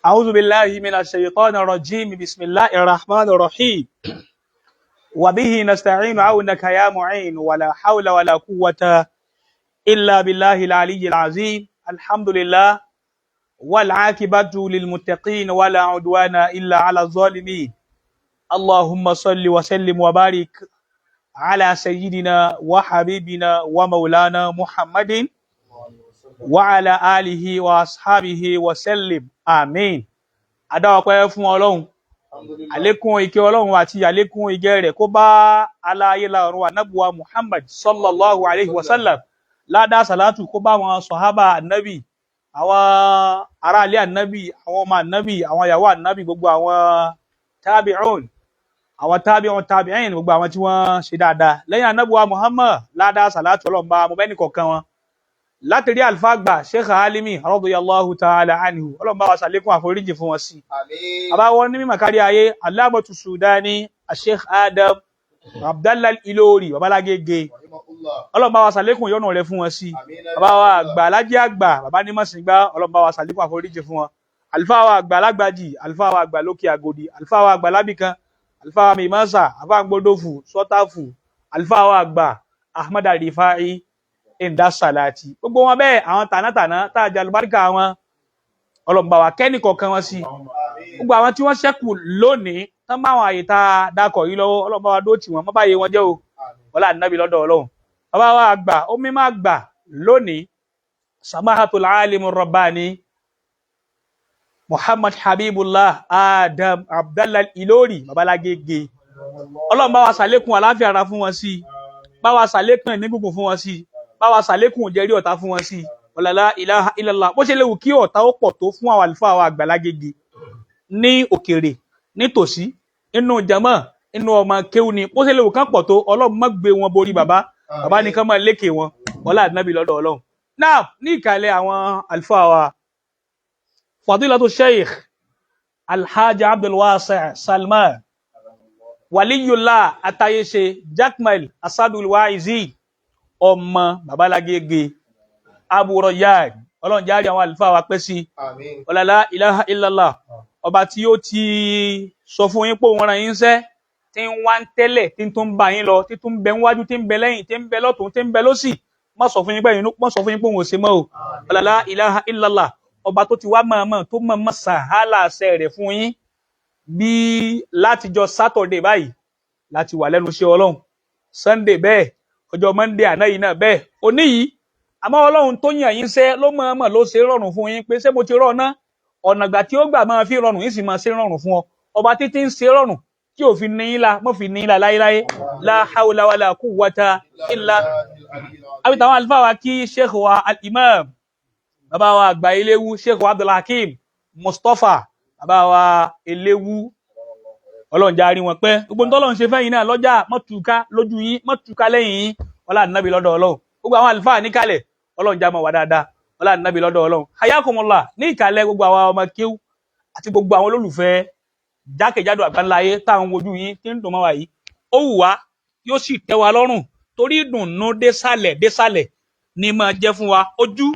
أعوذ بالله من الشيطان الرجيم. بسم الله الرحمن الرحيم وبه نستعين، عونك يا معين، ولا حول ولا قوة إلا بالله العلي العظيم. الحمد لله والعاقبة للمتقين ولا عدوان إلا على الظالمين. اللهم صل وسلم وبارك على سيدنا وحبيبنا ومولانا محمد وعلى آله وأصحابه وسلم، آمين. Adá ọpẹ́ fún Ọlọ́run. Àlékún ìkẹ́ Ọlọ́run àti àlékún ìgẹ́ rẹ̀ kó bá aláyé láàrún anábùwà Muhammad sallallahu alayhi wa sallam. Ládàá sàlátù kó bá wọn sọ̀hábà ànábì, àwọn aráalé ànábì, àwọn ọmọ ànábì, àwọn ìyàwó ànábì, gbogbo àwọn tábìún, àwọn tábìún tábìín, gbogbo àwọn tí wọ́n ṣe dáadáa lẹ́yìn anábùwà Muhammad. Ládàá sàlátù Ọlọ́run bá mo bẹ́ẹ̀ nìkọ̀ọ̀kan wọn láti rí àlùfáà àgbà Sheikh Alimi radiyallahu ta'ala anhu. Ọlọ́run bá wa ṣàlékún àforíjì fún wọn sí. Àmín. Àbáwọn ní mímọ̀ kárí ayé, Alámọ̀tù Sudani, Sheikh Adam Abdallah Ilori, babalágége. Rahimahullah. Ọlọ́run bá wa ṣàlékún ìyọ́nú rẹ̀ fún wọn sí. Àmín. Bàbá wa àgbà alájẹ́ àgbà, bàbá ní mọ̀sìngbá, Ọlọ́run bá wa ṣàlékún àforíjì fún wọn. Àlùfáà wa àgbà alágbàjì, àlùfáà wa àgbà lókè àgòdì, àlùfáà wa àgbà lábìkan, àlùfáà wa mímọ́sà, àfáà gbódòfù sọ́tàfù, àlùfáà wa àgbà Ahmad Arifai Indasalati, gbogbo wọn bẹ́ẹ̀, àwọn tànátàná tá a jẹ àlùbáríkà wọn, Ọlọ́run bá wa kẹ́nì kọ̀ọ̀kan wọn sí. Àmín. Gbogbo àwọn tí wọ́n ṣẹ́kù lónìí tán bá àwọn àyè tá a dákọ̀ yìí lọ́wọ́, Ọlọ́run bá wa dó tì wọ́n, má báyé wọn jẹ́ o. Àmín. Wọlé ànábì lọ́dọ̀ Ọlọ́run. Bàbá wa àgbà ó mímọ́ àgbà lónìí, Samahatul Alimu Rabbani Muhammad Habibullah Adam Abdallah Ilori, babalágége, Ọlọ́run bá wa ṣàlékún àlàáfíà ara fún wọn sí, bá wa ṣàlékún ẹ̀mí gígùn fún wọn sí, bá wa ṣàlékún ìjẹ́rí ọ̀tá fún wọn sí. Ọ̀làlá ilaha illallah. Bó ṣe léwu kí ọ̀tá ó pọ̀ tó fún àwọn àlùfáà wa àgbàlágége ní òkèrè, nítòsí, inú jama, inú ọmọ kéwú ni, bó ṣe léwu kán pọ̀ tó, Ọlọ́run má gbé wọn borí bàbá. Bàbá nìkan máa lékè wọn. Wọlá ànábì lọ́dọ̀ Ọlọ́run. Náà ní ìkàlẹ̀ àwọn àlùfáà wa, Fadilatu Sheikh Alhaji Abdulwasi Salman Waliyullah Atayese Jakmal Asadul Waizi, ọmọ babalágége Abu Rayyan, Ọlọ́run járe àwọn àlùfáà wa pẹ́ sí. Àmín. Ọ̀làlá ilaha illallah. Ọba tí ó ti sọ fún yín pé òun rán yín ṣẹ́, tí ń wá ń tẹ́lẹ̀, tí ń tún bá yín lọ, tí tún ń bẹ níwájú, tí ń bẹ lẹ́yìn, tí ń bẹ lọ́tún, tí ń bẹ lọ́sì, má sọ fún yín pé má sọ fún yín pé òun ò ṣe mọ́ o. Ọ̀làlá ilaha illallah. Ọba tó ti wá mọ̀ọ́mọ̀ tó mọ̀ọ́mọ̀ sàhálà àṣẹ rẹ̀ fún yín bí látijọ́ Saturday báyìí láti wà lẹ́nu iṣẹ́ Ọlọ́run, Sunday bẹ́ẹ̀, ọjọ́ Monday àná yìí náà bẹ́ẹ̀, òní yìí. Àmọ́ Ọlọ́run tó yàn yín ṣẹ́ ló mọ̀ọ́mọ̀ ló ṣe rọrùn fún yín pé ṣé mo ti rọ̀ ná ọ̀nà ìgbà tí ó gbà máa fi rọrùn yín sì máa ṣe rọrùn fún ọ. Ọba títí ń ṣe rọrùn tí ò fi ní í la mọ́ fi ní í la láéláé. La hawla wala quwwata illa. Àbí tàwọn àlùfáà wa kí sheikh wa al-imam, bàbá wa àgbà eléwu, Sheikh wa Abdulhakeem Mustapha, bàbá wa eléwu, Ọlọ́run járí wọn pẹ́. Gbogbo ntọ́lọ́run ṣe fẹ́yìn náà lọ́jà mọ́tùká lójú yín, mọ́tùká lẹ́yìn yín. Ọlá ànábì lọ́dọ̀ Ọlọ́run. Gbogbo àwọn àlùfáà níkàlẹ̀, Ọlọ́run já mọ́ wà dáadáa. Ọlá ànábì lọ́dọ̀ Ọlọ́run. Hayakumullah. Ní ìkàlẹ̀ gbogbo àwọn ọmọ kéwú àti gbogbo àwọn olólùfẹ́ jákèjádò àgbáńlá ayé táwọn ojú yín tí ń dùn mọ́ wa yìí, ó wù wá, yóò sì tẹ́ wa lọ́rùn, torí ìdùnnú désàlẹ̀ désàlẹ̀ ni máa jẹ́ fún wa. Ojú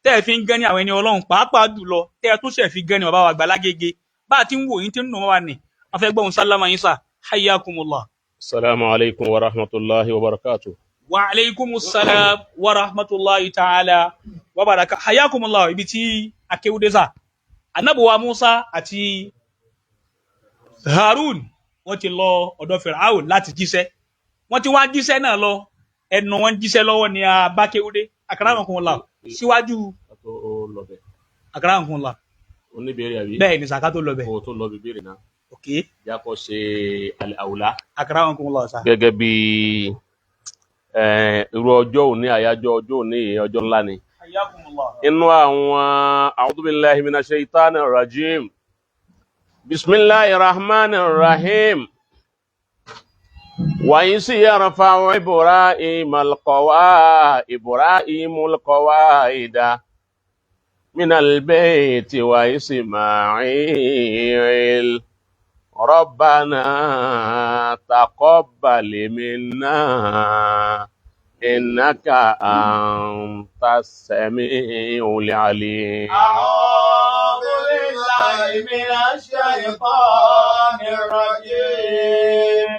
tẹ́ ẹ fi ń gán ní àwọn ẹni Ọlọ́run, pàápàá jùlọ tẹ́ ẹ tún ṣẹ̀ fi gán ní bàbá wa Àgbàlágége, bá a ti ń wò yín tí ń dùn mọ́ wa nì, a fẹ́ gbọ́n sálámà yín sà. Hayyakumullah. Assalamu alaikum wa rahmatullahi wa barakatuh. Wa alaikumus salam wa rahmatullahi ta'ala wa baraka. Hayyakumullah. Ibi tí akéwúdé sà, anabuwa Musa àti Harun, wọ́n ti lọ ọ̀dọ̀ Firaun láti jíṣẹ́. Wọ́n ti wá jíṣẹ́ náà lọ, ẹnu wọn jíṣẹ́ lọ́wọ́ ni a bá kéwúdé. Akramakumullah, síwájú. Tó lọ bẹ̀. Akramakumullah. Oníbèrè àbí? Bẹ́ẹ̀ ni, sàká tó lọ bẹ̀. Kó tó lọ bí béèrè náà. Ok. Jákọ́ ṣe àwùlá. Akramakumullah sà. Gẹ́gẹ́ bí irú ọjọ́ òní, àyájọ́ ọjọ́ òní yìí, ọjọ́ ńlá ni. Hayyakumullah. Inú àwọn a'udhu billahi minash shaitanir rajim. Bismillahir rahmanir rahim. Wa iz yarfa'u Ibrahimul qawa'ida minal bayti wa Isma'il. Rabbana taqabbal minna innaka antas sami'ul alim. أعوذ بالله من الشيطان الرجيم.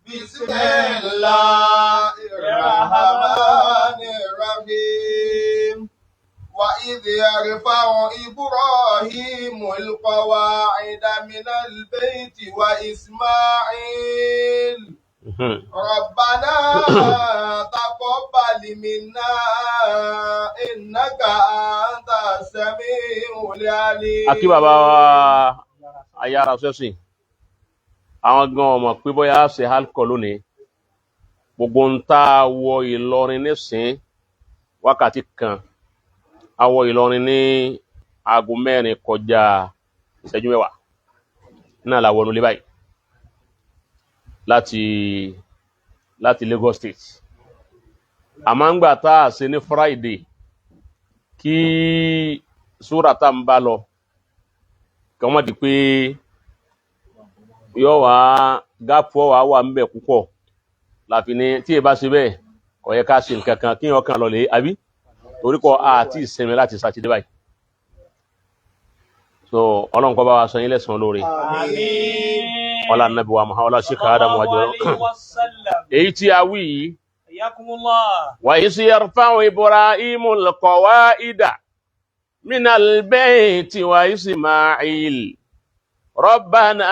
بسم الله الرحمن الرحيم. وإذ يرفع إبراهيم القواعد من البيت وإسماعيل ربنا تقبل منا إنك أنت السميع العليم. Akí bàbá wa ayára sẹ́sìn, àwọn gan ọmọ pé bóyá a ṣe halkọ lónìí. Gbogbo ń tá a wọ Ìlọrin nísìn wákàtí kan, a wọ Ìlọrin ní 3:40 náà la wọnú lé báyìí láti Lagos State. Àmọ́ ń gbà tá a ṣe ní Friday kí súrà tá n bá lọ kí wọ́n di pé yọ wá gáàpù ọ̀wá wà ń bẹ̀ púpọ̀ láfi ní tí ẹ bá ṣe bẹ́ẹ̀ kò yẹ ká ṣe nǹkan kan kí wọ́n kàn lọ lè àbí torí kọ́ àti ìsinmi láti Sátidé báyìí. So Ọlọ́run kó bá wa san yín lẹ́san lóore. Àmín. Ọlá nàbí wa Muhammad, ọlá Sheikh Adam wájú èyí tí a wí yìí. Hayyakumullah. Wa iz yarfa'u Ibrahimu al-qawa'ida minal bayti wa Isma'il rabbana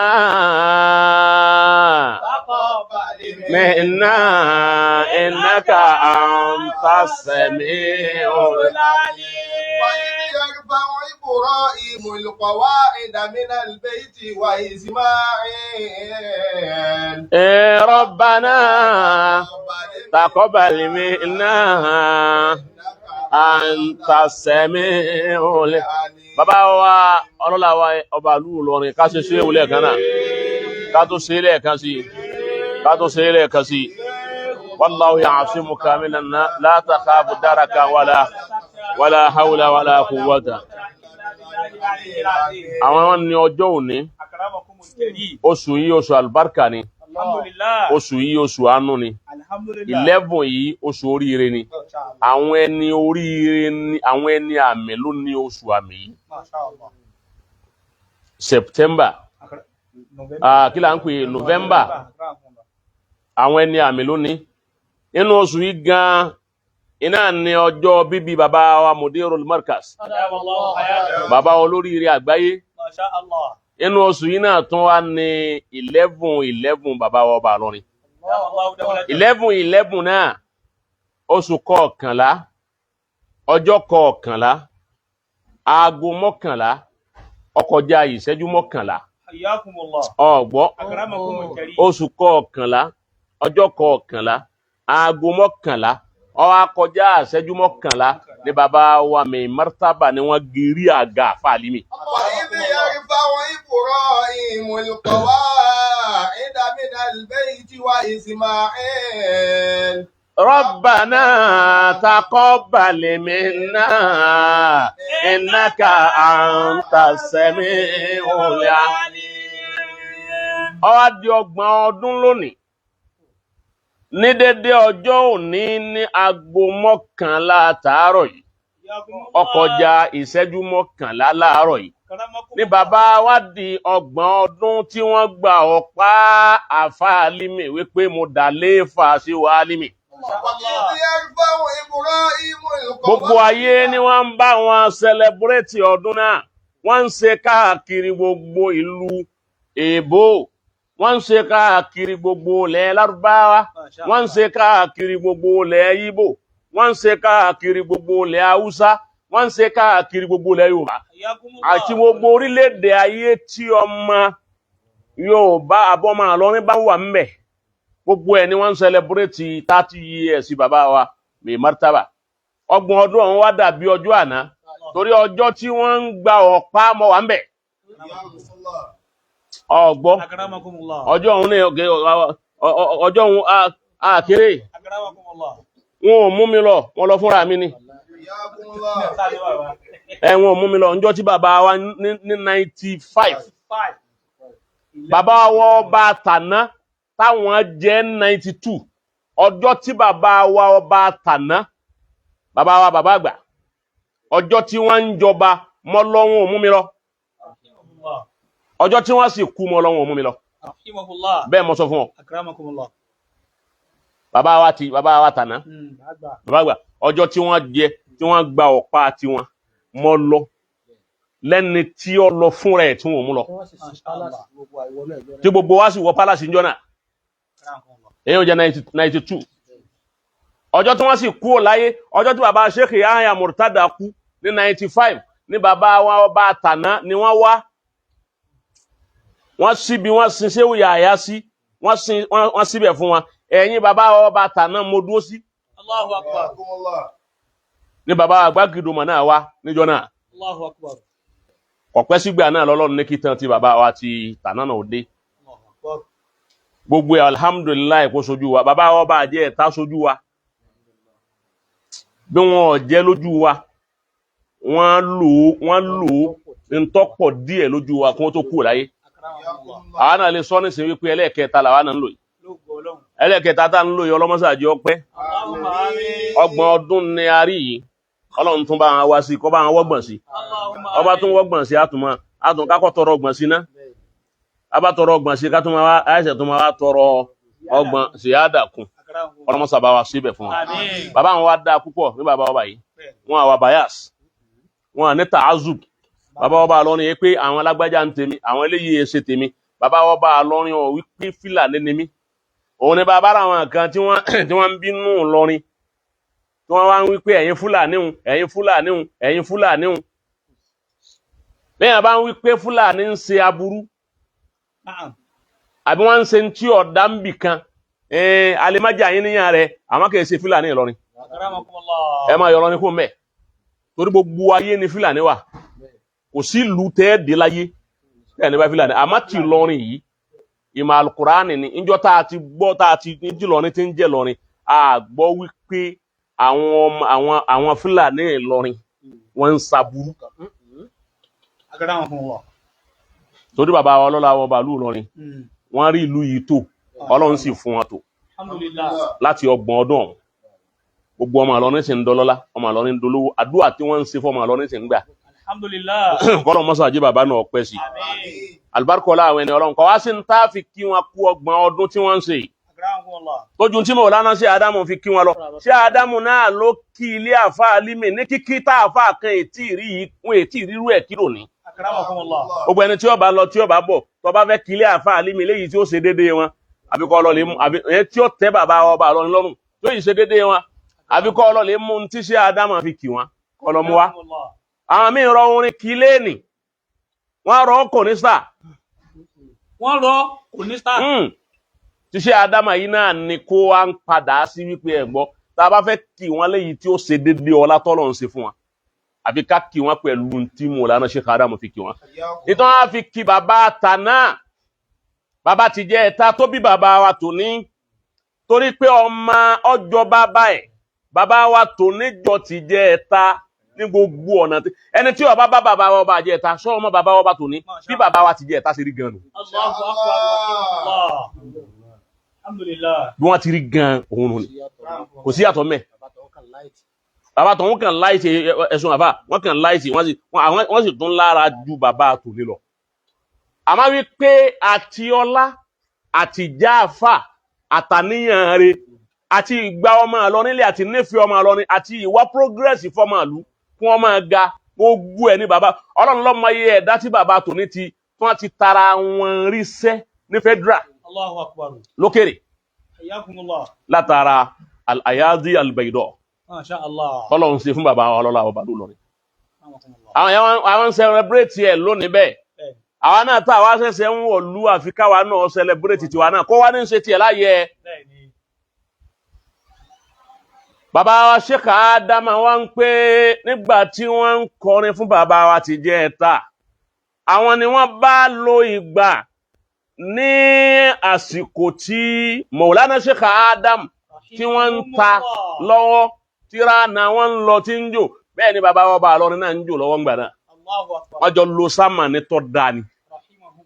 Taqabbal minna innaka antas sami'ul alim. وإذ يرفع إبراهيم القواعد من البيت وإسماعيل Rabbana taqabbal minna antas sami'ul. Bàbá wa ọlọ́lá wa ọba ìlú Ìlọrin, ká ṣe ṣe lẹ́ẹ̀kan náà, ká tó ṣe lẹ́ẹ̀kan sí, ká tó ṣe lẹ́ẹ̀kan sí. Wallahu ya'simuka minan nas la takhafu daraka wala hawla wala quwwata. Àwọn ní ọjọ́ òní, Akramakumul karim. oṣù yìí oṣù àlùbáríkà ni, Alhamdulillah. oṣù yìí oṣù àánú ni, Alhamdulillah. 11 yìí oṣù oríire ni, àwọn ẹni oríire ni, àwọn ẹni àmì ló ní oṣù àmì yìí. Masha Allah. September, November. kí là ń pè November, àwọn ẹni àmì ló ní. Nínú oṣù yìí gan iná ní ọjọ́ bíbí bàbá wa Mudirul Markaz, bàbá olóríire àgbáyé. Masha Allah. Nínú oṣù yìí náà tún wá ní 11/11 bàbá wa ọba Ìlọrin. 11/11 náà, oṣù kọkànlá, ọjọ́ kọkànlá, 10:10:11. Hayyakumullah. Ọ̀gbọ́ Akramakumul karim. oṣù kọkànlá, ọjọ́ kọkànlá, 10:10:11 ní bàbá wa mi martaba ni wọ́n gírí àga àfàlímì. وإذ يرفع إبراهيم القواعد من البيت وإسماعيل ربنا تقبل منا إنك أنت السميع العليم. Ó wá di 30 ọdún lónìí ní dédé ọjọ́ òní ní 10:10 tàárọ̀ yìí, 10:45 láàárọ̀ yìí ní bàbá wa di 30 ọdún tí wọ́n gba ọ̀pá àfáàlímì wípé mo dà léèfà sí wàálímì. وإذ يرفع إبراهيم Gbogbo ayé ni wọ́n ń bá wọn sẹlẹbúrẹ́tì ọdún náà, wọ́n ń ṣe káàkiri gbogbo ìlú èbó, wọ́n ń ṣe káàkiri gbogbo ilẹ̀ lárúbáwá, wọ́n ń ṣe káàkiri gbogbo ilẹ̀ yíbò, wọ́n ń ṣe káàkiri gbogbo ilẹ̀ haúsá, wọ́n ń ṣe káàkiri gbogbo ilẹ̀ yorùbá àti gbogbo orílẹ̀-èdè ayé tí ọmọ yorùbá abọ́mọ àlọ́rin bá wà ńbẹ̀. Gbogbo ẹ̀ ni wọ́n ń sẹlẹbúrẹ́tì 30 years bàbá wa mi martaba. 30 ọdún ọ̀hún wá dàbí ọjọ́ àná torí ọjọ́ tí wọ́n ń gba ọ̀pá mọ́ wà ńbẹ̀. Ọ̀gbọ́ Akramakumullah. ọjọ́ òun ní ọjọ́ òun àkéré Akramakumullah. wọn ò mú mi lọ, wọn lọ fúnra mi ni. Ẹ wọn ò mú mi lọ ǹjọ́ tí bàbá wa ní 95, bàbá wa ọba tàná táwọn jẹ́ 92, ọjọ́ tí bàbá wa ọba tàná, bàbá wa bàbá àgbà, ọjọ́ tí wọ́n ń jọba mọ́ lọ́wọ́ ò mú mi lọ. Ọjọ́ tí wọ́n sì kú mọ́ lọ́wọ́ mú mi lọ. Rahimahullah. Bẹ́ẹ̀ mo sọ fún ọ. Akramakumullah. Bàbá wa ti bàbá wa tàná. Àgbà. Bàbá àgbà, ọjọ́ tí wọ́n jẹ tí wọ́n gba ọ̀pá tiwọn mọ́ lọ lẹ́ni tí ó lọ fúnra ẹ̀ tí wọ́n mú lọ. Tí gbogbo wa sì wọ pálásì ńjọ́ náà. Akramakumullah. Èyí ò jẹ́ 92. Ọjọ́ tí wọ́n sì kú ò láyé, ọjọ́ tí bàbá Sheikh Yahya Murtada kú ní 95 ní bàbá wa ọba àtàná ni wọ́n wá. Wọ́n síbi wọ́n sin Shehu Yahya sí, wọ́n sin wọ́n síbẹ̀ fún wọn. Ẹ̀yìn bàbá wa ọba àtàná mo dúró sí. Allahu akbar. Ní bàbá àgbàgìdùmọ̀ náà wá níjọ́ náà. Allahu akbar. Kọ̀pẹ́ sígbà náà lọ́lọ́run ní kí tán ti bàbá wa ti tàná náà dé. Allahu akbar. Gbogbo ẹ̀ alhamdulilayi kó sojú wa, bàbá wa ọba àjẹ́ ẹ̀ta sojú wa. Bí wọn ò jẹ́ lójú wa, wọ́n lò ó wọ́n lò ó ntọ́pọ̀ díẹ̀ lójú wa kí wọ́n tó kú láyé. Akramakumullah. Àwa náà lè sọ nísìnyí wípé ẹlẹ́ẹ̀kẹta làwa náà ń lò yìí. Lógo Ọlọ́run. Ẹlẹ́ẹ̀kẹta tá ń lò yìí ọlọ́mọṣáájú ọpẹ́. Allahumma àmín. 30 ọdún ni a rí yìí. Ọlọ́run tún bá wọn wá sí i, kó bá wọn wọ́gbọ̀n sí i. Allahumma Ọba àmín. tún wọ́gbọ̀n sí i, àtúmọ̀ àtún kákọ́ tọrọ ọgbọ̀n sí ná. Abá tọrọ ọgbọ̀n sí i, ká tún máa wá àìsàn tún máa wá tọrọ ọgbọ̀n sí i, á dà kún. Akramakumullah. Ọlọ́mọṣà bá wa síbẹ̀ fún wa. Àmín. Bàbá àwọn wa dáa púpọ̀ ní bàbá ọba yìí. Wọn àwa bias. Wọn à ní ta'azub. Bàbá ọba àlọ́rin yẹn pé àwọn alágbájá ń tèmi, àwọn eléyìí ẹ ṣe tèmi. Bàbá ọba àlọ́rin ọ̀ wípé Fúlàní ni mí. Òun ni bàbá ra àwọn kan tí wọ́n ń bínú lọ́rin. Tí wọ́n wá ń wí pé ẹ̀yin Fúlàní hun, ẹ̀yin Fúlàní hun, ẹ̀yin Fúlàní hun. Bẹ́ẹ̀ bá ń wí pé Fúlàní ń ṣe aburú. Na'am. Àbí wọ́n ń ṣe tí ọ̀dà ń bì kan. Alẹ́májà yín níyàn rẹ̀, àmọ́ kì í ṣe Fúlàní Ìlọrin. Akramakumullah. Ẹ máa yọ Ìlọrin kó mẹ́. Torí gbogbo ayé ni Fúlàní wà. Kò sí ìlú tẹ́ dé láyé. Bẹ́ẹ̀ ni bá Fúlàní. Àmọ́ ti Ìlọrin yìí, ìmọ̀ Alukurani ni. Níjọ́ tá a ti gbọ́ tá a ti ní Ìlọrin tí ń jẹ́ Ìlọrin, a gbọ́ wípé àwọn ọmọ àwọn Fúlàní Ìlọrin wọ́n ń saburú. Akramakumullah. Torí bàbá wa ọlọ́lá wọn bàálù Ìlọrin, wọ́n rí ìlú yìí tò, Ọlọ́run sì fún wọn tò. Alhamdulillah. Láti 30 ọdún ọ̀hún. Gbogbo ọmọ Ìlọrin sì ń dọlọ́lá, ọmọ Ìlọrin ń dolówó, àdúrà tí wọ́n ń ṣe fún ọmọ Ìlọrin sì ń gbà. Alhamdulillah. Kọ́lọ̀ mọ́sá àjẹ́ bàbá náà pẹ́ sí. Àmín. Àlùbáríkọ́lá àwọn ẹni Ọlọ́run kọ́ wá sí ń tá fi kí wọn kú 30 ọdún tí wọ́n ń ṣe yìí. Akramakumullah. Tójú tí Mọ̀lánà sí Ádámù fi kí wọn lọ. Ṣé Ádámù náà ló kí ilé àfa Alímì ní kíkí tá àfa kan ètí rí yìí, wọn ètí rírú ẹ̀ kírò ní. Akramakumullah. Gbogbo ẹni tí ó bá lọ tí ó bá bọ̀, tó bá fẹ́ kí ilé àfa Alímì léyìí tí ó ṣe déédéé wọn, àbí kọ́ lọ lè mú, àbí ẹ tí ó tẹ́ bàbá ọba Ìlọrin lọ́rùn, tó yìí ṣe déédéé wọn, àbí kọ́ lọ lè mú un tí ṣé Ádámù fi kí wọn, kọ́ lọ mú wa. Akramakumullah. Àwọn míì rọ orin kí léènì, wọ́n rọ kò ní sà. Wọ́n rọ kò ní sá. Tí ṣé Ádámù yìí náà ni kó wá ń padà sí wípé ẹ̀ gbọ́, tá a bá fẹ́ kí wọ́n léyìí tí ó ṣe déédéé ọlá tọ́lọ̀ ń ṣe fún wọn, àbí ká kí wọ́n pẹ̀lú tí Mọ̀lánà Sheikh Ádámù fi kí wọ́n. Ìtàn á fi kí bàbá tàná, bàbá ti jẹ́ ẹ̀ta tó bí bàbá wa tòní, torí pé ọmọ ọjọ́ bàbá ẹ̀, bàbá wa tòní jọ ti jẹ́ ẹ̀ta ní gbogbo ọ̀nà tí ẹni tí ó bá bá bàbá wa ọba jẹ́ ẹ̀ta sọ ọmọ bàbá wa ọba tòní bí bàbá wa ti jẹ́ ẹ̀ta ṣe rí gan nù. Allahu akbar. Alhamdulillah. Bí wọ́n ti rí gan òun nù ni kò sí yàtọ̀ mẹ́. Bàbá tòun kàn láìsí ẹ̀sùn àfà wọ́n kàn láìsí wọ́n sì tún lára ju bàbá tòní lọ. Àmọ́ wípé àti ọlá àti jáfà àtàníyàn rẹ̀ àti ìgbà ọmọ àlọ́ nílé àti nífẹ̀ẹ́ ọmọ àlọ́ ní àti ìwà progress fọmọ àlú kí wọ́n máa ga gbogbo ẹ̀ ní bàbá ọlọ́run lọ́mọ iye ẹ̀dá tí bàbá tòní ti tí wọ́n ti tara wọn ríṣẹ́ ní federal Allahu akbar. lókèrè Hayyakumullah. látara al-ayadi al-bayda Masha Allah. tọ́lọ́run ṣe fún bàbá ọlọ́lá ọba lónìí. Akramakumullah. Àwọn yẹn àwọn ń celebrate ẹ̀ lónìí bẹ́ẹ̀. Àwa náà tá àwa ṣẹ̀ṣẹ̀ ń wọ̀lú àfi káwa náà celebrate tiwa náà kó wá ní ṣe tiẹ̀ láyé ẹ. Bẹ́ẹ̀ni. Bàbá wa Sheikh Ádámù wá ń pé nígbà tí wọ́n ń kọrin fún bàbá wa ti jẹ́ ẹ̀ta. Àwọn ni wọ́n bá lo ìgbà ní àsìkò tí Mọ̀lánà Sheikh Ádámù tí wọ́n ń ta lọ́wọ́ tíra náà wọ́n ń lọ tí ń jò bẹ́ẹ̀ ni bàbá wa bá Ìlọrin náà ń jò lọ́wọ́ ńgbà náà. Allahu akbar. Wọ́n jọ lo sámà ní tó dáa ni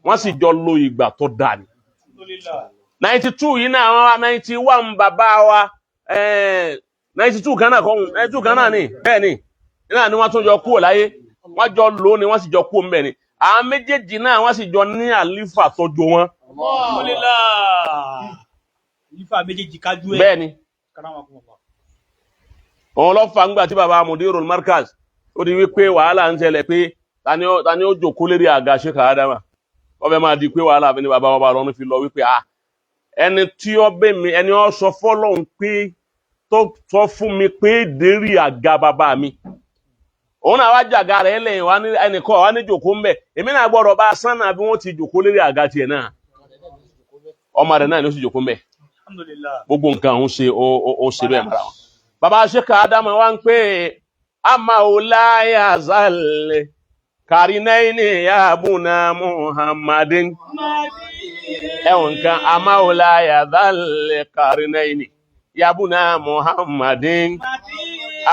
wọ́n sì jọ lo ìgbà tó dáa ni. Alhamdulillah. 92 yìí náà wọ́n wá 91 bàbá wa 92 kan náà kọ́hún 92 kan náà ni bẹ́ẹ̀ ni náà ni wọ́n tún jọ kúrò láyé wọ́n jọ lò ó ni wọ́n sì jọ kúrò ńbẹ̀ ni. Àwọn méjèèjì náà wọ́n sì jọ ní àlífà tó jọ wọn. Alhamdulillah. Àlífà méjèèjì kájú ẹ̀. Bẹ́ẹ̀ ni. Karamakumullah. Òun lọ fà ńgbà tí baba Mudirul Markaz ó di wípé wàhálà ń ṣẹlẹ̀ pé tani ó jòkó lérí àga Sheikh Adama. Wọ́n fẹ́ máa di pé wàhálà ní baba ọba lọ́run fi lọ wípé ah, ẹni tí ó bẹ̀ mí, ẹni ó sọ fọ́lọ́hun pé tó sọ fún mi pé dérí àga bàbá mi, òun náà wá jàga rẹ̀ lẹ́yìn wá ní ẹnìkan wá ní jòkó ńbẹ̀, èmi náà gbọ́dọ̀ bá a sánà bí wọ́n ti jòkó lérí àga tiẹ̀ náà. Ọmọ rẹ̀ náà ni ó sì jòkó ńbẹ̀. Alhamdulillah. Gbogbo nǹkan òun ṣe ó ṣe bẹ́ẹ̀ mara wọn. Bàbá Sheikh Adama wa ń pè amaolaya zalẹ karinaini yabuna Muhammadin, ẹwọn nǹkan, amaolaya zalẹ karinaini yabuna Muhammadin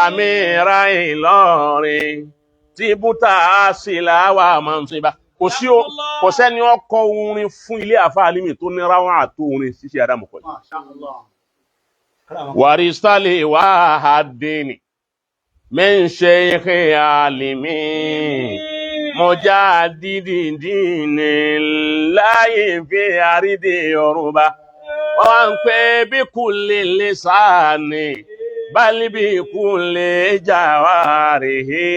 amira Ìlọrin tìbútà síláwà mansiba. Kò sí o, kò sẹ́ni ọkọ̀ orin fún ilé àfa Alimi tó ní ráwọn àtó orin ṣíṣe Adamu kọ́ yìí. Masha Allah. Waristali wahadini min sheikhi alimi mujadidi dini láyé fi àrídì Yorùbá. Wọ́n ń pè bí kulli lisani bal bí kulli jawarihi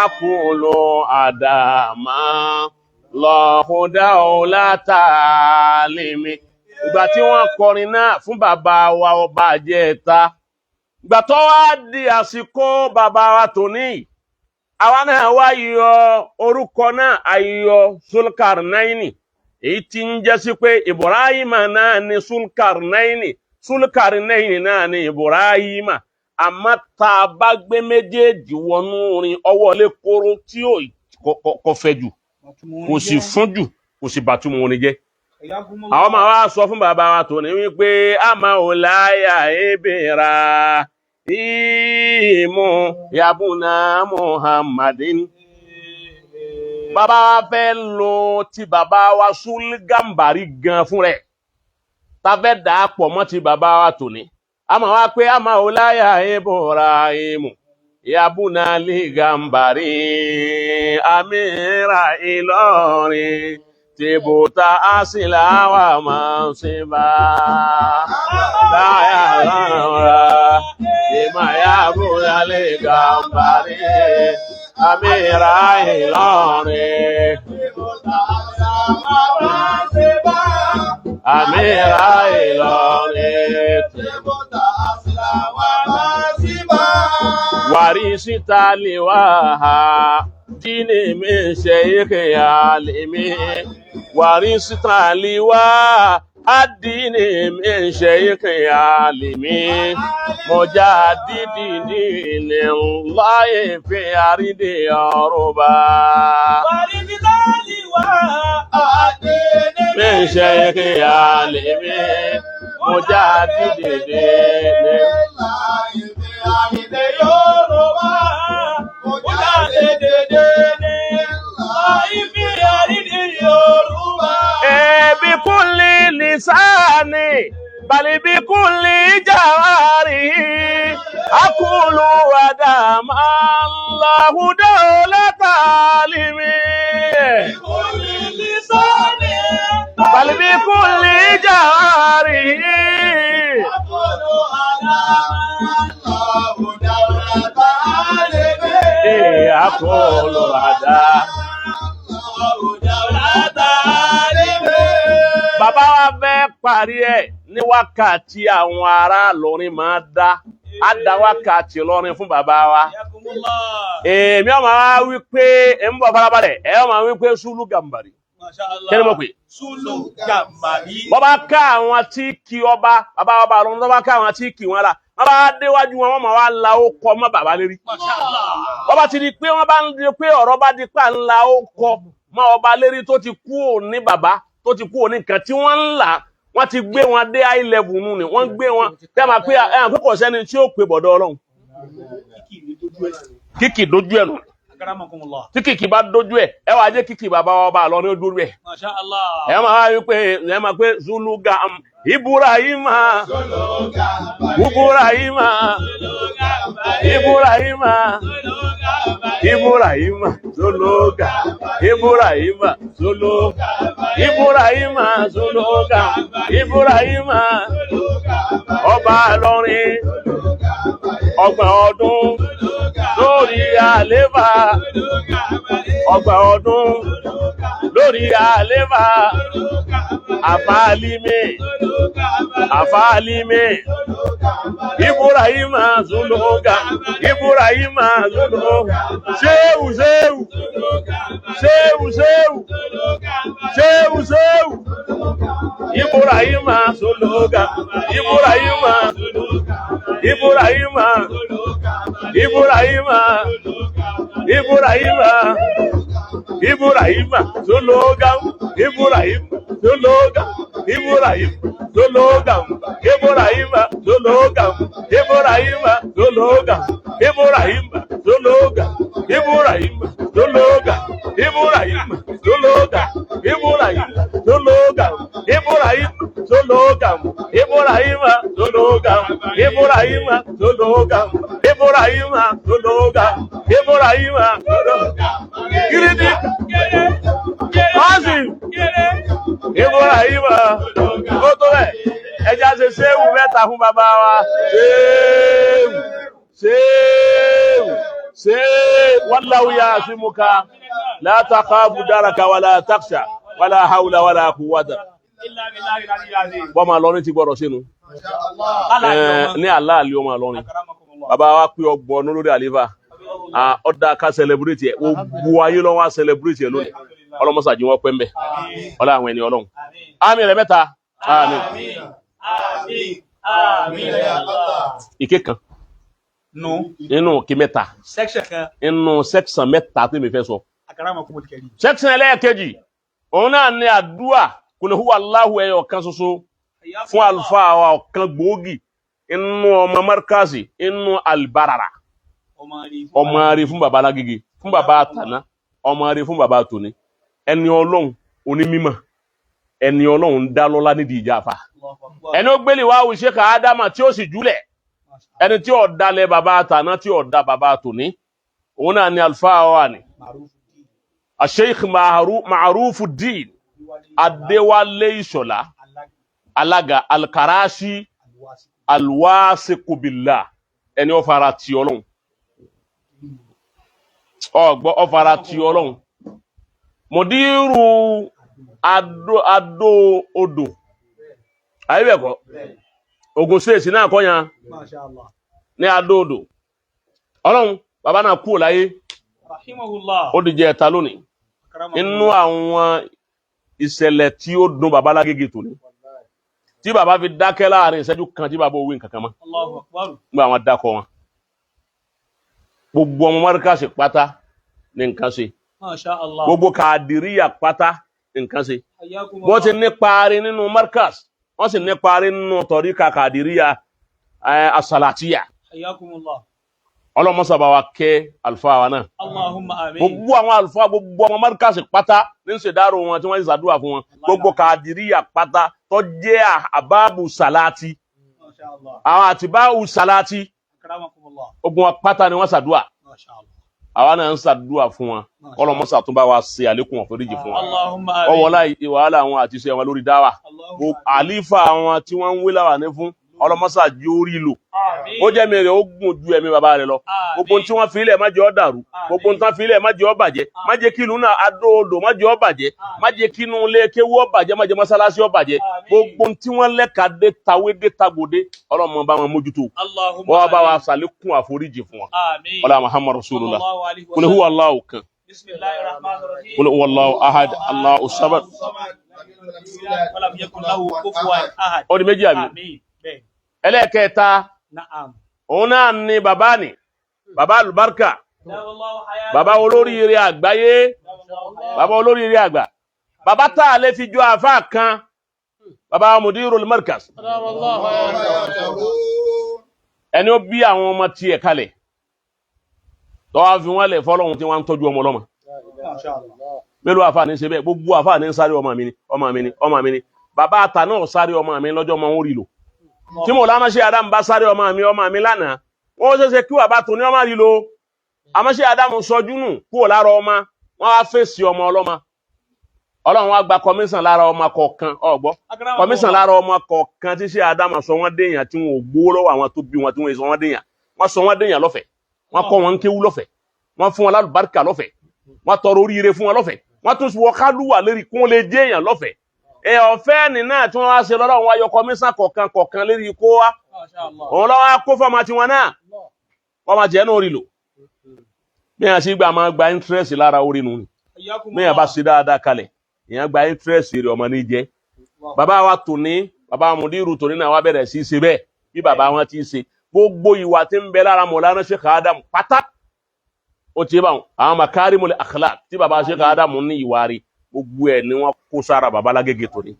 akulu àdàmà lọ́hùdà ọ̀làtàlímì. Ìgbà tí wọ́n kọrin náà fún bàbá wa ọba àjẹta, ìgbà tó wá di àsìkò bàbá wa tòní, àwa náà wá yọ orúkọ náà, ayọ Sulkarnaini, èyí tí ń jẹ́ sí pé Ibrahima náà ni Sulkarnaini, Sulkarnaini náà ni Ibrahima. Àmọ́ tá a bá gbé méjèèjì wọnú orin, ọwọ́ lé kóró tí ò kò fẹ̀ jù, kò sì fún jù, kò sì bàtúmọ̀ orin jẹ́. Àwọn máa wá sọ fún bàbá wa tòní wípé àmà ò láyà ebèrà ìmú yabuna Muhammadin. Bàbá wa fẹ́ lo ti bàbá wa Sule Gambari gan fún rẹ̀, ta fẹ́ dà á pọ̀ mọ́ ti bàbá wa tòní. Àmà wa pé àmà ò láyà ebèrà ìmú yabuna li Gambari amira Ìlọrin tìbúta àsìláwà máa ń ṣe bá láyà lára ìmáyà búra lè Gambari amira Ìlọrin amira Ìlọrin wàrísítà lè wá ha dínì mi ṣe ìkè àlèmí wàrísítà lè wá àdínì mi ṣe ìkè àlèmí mọ̀já dídì dínì láyé fi àrídì ọ̀rọ̀bà mi ṣe ìkè àlèmí mọ̀já dídì dínì. بكل لساني بل بكل جوارحي أقول ودام الله دولة عالمي بل بكل جوارحي. أقول ودام. Bàbá wa fẹ́ parí ẹ̀ ní wákàtí àwọn ará Ìlọrin máa dá á dá wákàtí Ìlọrin fún bàbá wa. Èmi ọmọ wa wí pé ẹ ń bọ̀ farabalẹ̀, ẹ ọmọ wí pé Sulu Gambari. Kí ni mo pè? Sulu Gambari. Bọ́bá ká àwọn tí kí ọba bàbá ọba lọ́nà, tó bá ká àwọn tí kí wọn la, wọ́n bá déwájú wọn, wọ́n máa wá la ó kọ mọ́ bàbá lérí. Bọ́bá ti di pé wọ́n bá ń di pé ọ̀rọ̀ bá di pé à ń la ó kọ mọ́ ọba lérí tó ti kú òní, bàbá tó ti kú òní nǹkan tí wọ́n ń là, wọ́n ti gbé wọn dé high level nù ni wọ́n gbé wọn tẹ́ máa pé ẹ̀ pé kò sẹ́ni tí ó pè bọ̀dọ̀ Ọlọ́run kíkì dójú ẹ̀ nù. Tí kìkì bá dójú ẹ̀, ẹ wàá jẹ́ kíkì bàbá ọba àlọ́ ní dójú ẹ̀. Ẹ máa wá wípé ẹ máa pé Sulu Gam Ibrahima Ibrahima Ibrahima Ibrahima Zologa Ibrahima Zologa Ibrahima Zologa Ibrahima ọba lọrin ọgbọ̀n ọdún lórí àléfà ọgbọ̀n ọdún lórí àléfà àfàlímì àfàlímì Ibrahima Zologa Ibrahima Zologa ṣéwù ṣéwù ṣéwù ṣéwù ṣéwù ṣéwù Ibrahima Zologa Ibrahima Ibrahima Ibrahima Ibrahima Ibrahima Zologa Ibrahima Zologa Ibrahima Zologa Ibrahima Zologa Ibrahima Zologa Ibrahima Zologa Ibrahima Zologa Ibrahima Zologa Ibrahima Zologa Ibrahima Zologa Ibrahima Zologa Ibrahima Zologa Ibrahima Zologa Ibrahima Zologa Kiridi Qasim Ibrahima ó tó bẹ́ẹ̀ ẹja ṣe ṣéwù mẹ́ta fún bàbá wa ṣéwù ṣéwù ṣéwù wallahu ya'simuka la takhafu daraka wala takhsha wala hawla wala quwwata bọ́mọ lọ́rin ti gbọ́dọ̀ sínú ní aláàlú ọmọ lọ́rin bàbá wa pé ọgbọ̀n ọdún lórí àlééfà ọ̀dà ká sẹlẹbúrẹ́tì ẹ̀ gbogbo ayé lọ́wọ́ á sẹlẹbúrẹ́tì ẹ̀ lónìí ọlọ́mọsàájì wọn pẹ́ ń bẹ̀ ọlá àwọn ẹni ọlọ́run àmì rẹ̀ mẹ́ta àmín ìké kan Nu nínú òkè mẹ́ta section kan nínú sẹ́kṣọ̀n mẹ́ta tó mi fẹ́ sọ. akaramakumul karim. Sẹ́kṣọ̀n ẹlẹ́ẹ̀kejì òun náà ní àdúà kul huwa Allahu ẹyọ kan ṣoṣo fún àlùfáà wa ọ̀kan gbòógì inú ọmọ márkàsì inú alibarara ọmọ rí fún baba alágége fún baba àtàná ọmọ rí fún baba tòní ẹni ọlọ́run onímímọ̀ ẹni ọlọ́run dá lọ́lá nídìí ìjà àfà ẹni ó gbélé wá òṣè ká ádámà tí ó sì júlẹ̀ ẹni tí ó dalẹ̀ baba àtàná tí ó da baba tòní òun náà ni àlùfáà wa ni Sheikh Ma'rufuddin Adéwálé Ìṣọ̀lá alága Alkarashi Alwasiqu-billah ẹni ó fara ti Ọlọ́run ọgbọ ó fara ti Ọlọ́run mùdírù adó adó odò àyẹ̀bẹ̀kọ́ Ògùn state náà kọ́ yan Masha Allah. ní adó odò Ọlọ́run bàbá náà kúrò láyé Rahimahullah. ó di jẹ ẹ̀ta lónìí inú àwọn ìṣẹ̀lẹ̀ tí ó dùn bàbá lágége tòní tí bàbá fi dákẹ́ láàrin ìṣẹ́jú kan tí bàbá owó nǹkan kan mọ́ Allahu akbar. nígbà àwọn dákọ̀ wọn gbogbo ọmọ mọ́ríkàsì pátá ní nǹkan ṣe Masha Allah. gbogbo kàdíríyà pátá ní nǹkan ṣe Hayyakumullah. bó ti ní parí nínú mọ́ríkàsì wọ́n sì ní parí nínú tọ̀ríkà kàdíríyà asalatiya Hayyakumullah. ọlọ́mọsàbà wa kẹ́ àlùfáà wa náà Allahumma amin. gbogbo àwọn àlùfáà gbogbo ọmọ mọ́ríkàsì pátá ní ń ṣèdárò wọn tí wọ́n ń ṣàdúrà fún wọn gbogbo kàdíríyà pátá tó jẹ́ àbábù sàláàtì Masha Allah. àwọn àtibáwù sàláàtì Akramakumullah. ogun wọn pátá ni wọ́n ṣàdúrà Masha Allah. àwa náà ń ṣàdúrà fún wọn kọlọmọsà tún bá wa ṣe àlékún àforíjì fún wọn Allahumma amin. ọwọlá wàhálà àwọn àti iṣẹ́ wọn lórí dáwà Allahumma gbogbo àlífà àwọn tí wọ́n ń wé láwà ní fún ọlọmọsà jí ó rí lò amin. ó jẹ́ mi rẹ̀ ó gùn ju ẹ̀mí bàbá rẹ̀ lọ gbogbo tí wọ́n fi ilẹ̀ má jẹ́ ó dàrú gbogbo tí wọ́n fi ilẹ̀ má jẹ́ ó bàjẹ́ má jẹ́ kí ìlú náà adóodò má jẹ́ ó bàjẹ́ má jẹ́ kí inú ilé kéwú ó bàjẹ́ má jẹ́ mọ́sálásí ó bàjẹ́ gbogbo tí wọ́n lẹ́ka dé tawé dé tagbòdé ọlọ́mọ bá wọn mójútó Allahumma wọ́n bá wa amin. ṣàlékún àforíjì fún wọn Amin. ọlá Muhammad rasulullah Sallallahu alaihi wa kul huwa Allahu kan Bismillahir rahmanir rahim. kul huwa Allahu ahad Allahu samad Walam yakun lahu kufuwan ahad. ó di méjì àbí Amin. Bẹ́ẹ̀. ẹlẹ́ẹ̀kẹta Na'am. òun náà ni bàbá ni bàbá àlùbáríkà Dawallahu hayatahu. bàbá olóríire àgbáyé bàbá olóríire àgbà bàbá tá a lè fi jọ àfa kan bàbá mudirul markaz ẹni ó bí àwọn ọmọ tiẹ̀ kalẹ̀ tọ́wọ́ fi wọ́n lẹ̀ fọlọ́hún tí wọ́n ń tọ́jú ọmọ ọlọ́mọ Masha Allah. mélòó àfa ní ṣe bẹ́ẹ̀ gbogbo àfa ní ń sáré ọmọ mi ni ọmọ mi ni ọmọ mi ni Bàbá àtà náà sáré ọmọ mi lọ́jọ́ ọmọ wọn rí lò. Tí Mọ̀lánà Sheikh Adam bá sáré ọmọ mi lánàá, wọ́n ṣẹ̀ṣẹ̀ kí bàbá tó ní ọmọ rí lò. Àmọ́ Sheikh Adam sọjú nù kúrò lára ọmọ, wọ́n á fèsì ọmọ ọlọ́mọ. Ọlọ́run wá gba kọmíṣàn lára ọmọ kọ̀ọ̀kan, ọ̀gbọ́ kọmíṣàn lára ọmọ kọ̀ọ̀kan tí Sheikh Adam sọ wọ́n déèyàn tí wọn ò gbowó lọ́wọ́ àwọn tó bí wọn tí wọ́n sọ wọ́n déèyàn. Wọ́n sọ wọ́n déèyàn lọ́fẹ̀ẹ́, wọ́n kọ́ wọn ń kéwú lọ́fẹ̀ẹ́, wọ́n fún wọn lálùbáríkà lọ́fẹ̀ẹ́, wọ́n tọrọ oríire fún wọn lọ́fẹ̀ẹ́, wọ́n tún wọ kálúwà lérí kún lè jẹ́ èèyàn lọ́fẹ̀ẹ́. Ẹ ọ̀fẹ́ ní náà tí wọ́n wá ṣe lọ́dọ̀ wọn ayọ kọmíṣàn kọ̀ọ̀kan kọ̀ọ̀kan lérí kó wá. Òun lọ́wọ́ á kó fọmọ tiwọn náà, wọ́n máa jẹ́ náà rí lò. Bí yẹn ṣe gbà máa gba interest lára orí nu ni. Bí yẹn bá ṣe dáadáa kalẹ̀, ìyẹn gba interest rẹ̀ ọmọ ní jẹ́. Bàbá wa tòní, bàbá Mùdírù tòní náà wá bẹ̀rẹ̀ sí í ṣe bẹ́ẹ̀ bí bàbá wọn ti ṣe. Gbogbo ìwà tí ń bẹ lára Mọ̀lánà Sheikh Adam pátá ó ti bá wọn àwọn makarimul akhlaq tí bàbá Sheikh Adam ní ìwà rí, gbogbo ẹ̀ ni wọ́n kó sára bàbá Lágége tòní.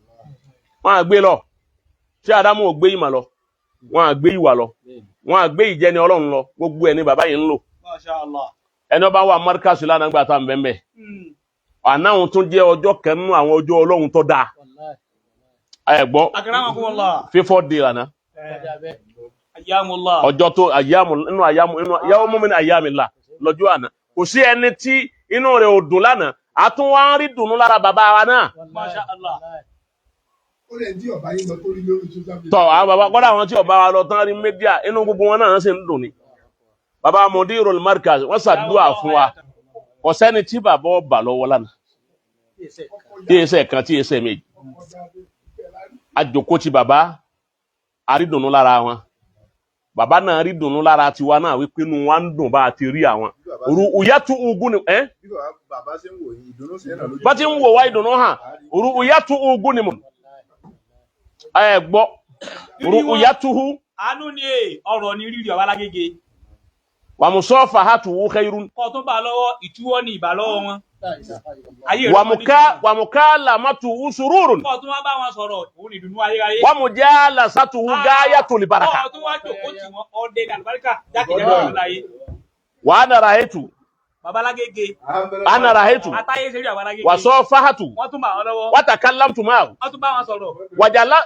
Wọ́n á gbé lọ, Sheikh Adam ò gbé ìmọ̀ lọ, wọ́n á gbé ìwà lọ, wọ́n á gbé ìjẹni Ọlọ́run lọ, gbogbo ẹ̀ ni bàbá yìí ń lò. Masha Allah. Ẹni ọba wà mọ́ríkàsì lánàá gbà tá à ń bẹ́ẹ̀ bẹ́ẹ̀. Àná òun tún jẹ́ ọjọ́ kan nínú àwọn ọjọ́ Ọlọ́run tó dáa. Ẹ gbọ́, Akramakumullah. fífọ́ di lànà. Ayyamullah. Ọjọ́ tó àyàmù nínú àyàmù nínú yàwó mọ́mí ní àyàmì là lọ́jọ́ àná. Kò sí ẹni tí inú rẹ̀ ò dùn lánàá. A tún wá ń rí dùnú lára bàbá wa náà. Masha Allah. Ó lè dí ọ̀bá yín lọ tó rí lórí social media. Tọ́ àwọn bàbá kọ́dà àwọn tí ọba wa lọ tán rí mídíà inú gbogbo wọn náà sì ń dùn ni. Bàbá Mudirul Markaz wọ́n ṣàdúrà fún wa. Kò sẹ́ni tí bàbá ọba lọ́wọ́ lánàá. Tí ẹsẹ̀ kan tí ẹsẹ̀ méjì. Àjòkó ti bàbá àrídùnnú lára wọn. Bàbá náà rí dùnnú lára tiwa náà wípé inú wa ń dùn bá a ti rí àwọn. Òru ìyàtú ogun ni ẹ́ Bí bàbá ṣe ń wò yín, ìdùnnú sí ẹ̀nà lójú. bá ti ń wò wá ìdùnnú hàn. Òru ìyàtú ogun ni mò. Ẹ gbọ́, òru ìyàtú hu Àánú ni è, ọ̀rọ̀ ni rírì ọ̀wá Lágége. wàmùsọ́fà hàtù wù khairun. Kọ́ tó bá lọ́wọ́, ìtúwọ́ ni ìbà lọ́wọ́ wọn. Ayé rẹ̀ Wàmùká wàmùká làmàtù wù sururun. Kọ́ tó wá bá wọn sọ̀rọ̀, òun ni ìdùnnú ayérayé. Wàmùjá làṣàtù wù gáyàtù libaraka. Kọ́ tó wá jòkó tì wọ́n, ọdẹ ní àlùbáríkà jákèjádò ìlú láyé. Wà á nara hẹ́tù. Bàbá Lágége, Á nara hẹ́tù. atáyé ṣe rí ọ̀wá Lágége. Wàsọ́fà hàtù. Wọ́n tún bá wọn lọ́wọ́. Wàtàkàlámtù máa. Wọ́n tún bá wọn sọ̀rọ̀.